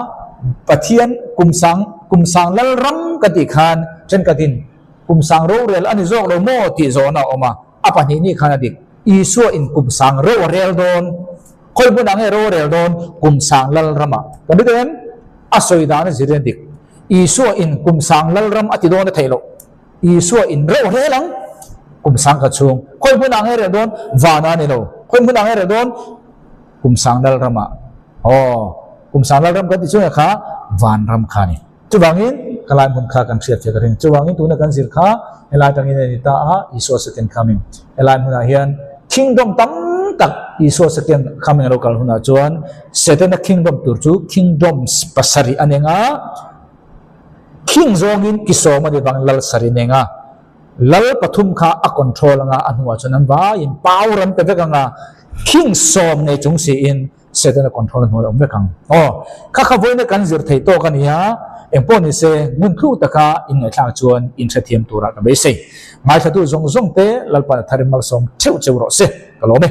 Pathian kum sang kum sang lalram kan tih khan thenkhatin kum sang rorel a ni zawk lo maw tih zawhna a awm a, a pahnih nih khan a dik. Isua in kum sang ro a rel dawn. Khawi hmunah nge rorel dawn kum sang lalramah? Kan ri em? A sawi dan a zir en dik. Isua in kum sang lalram a ti dawn a theih loh. Isua in reuh rel ang kum sang kha chhung. Khawi hmunah nge rel dawn? Vanah a ni lo. Khawi hmunah nge rel dawn? Kum sang lalramah. Aw, kum sang lalram kan ti chu nge kha vanram kha a ni. Chuvangin ka lai hmun kha kan hriat theih ka ring. Chuvangin tuna kan zir kha helai atangin a ni ta a, Isua second coming. Helai hmunah hian kingdom tam tak Isua second coming a lo kal hunah chuan Setana kingdom tur chu kingdoms pasarih a neng a, king zawngin ki sawm a ni vang lal sarih neng a, lal pathum kha a control anga a hnuah chuan an vaiin power an pe vek anga king sawm nei chung siin Setana control a hnuai awm vek ang. Aw, kha kha vawiina kan zir thei tawk a nia, engpawh ni se ngun thlu taka inngaihthlak chuan inhrethiam turah ka beisei. Ngaithlatu zawng zawng te Lalpan a tharin malsawm theuh cheu rawh se, ka lawm e.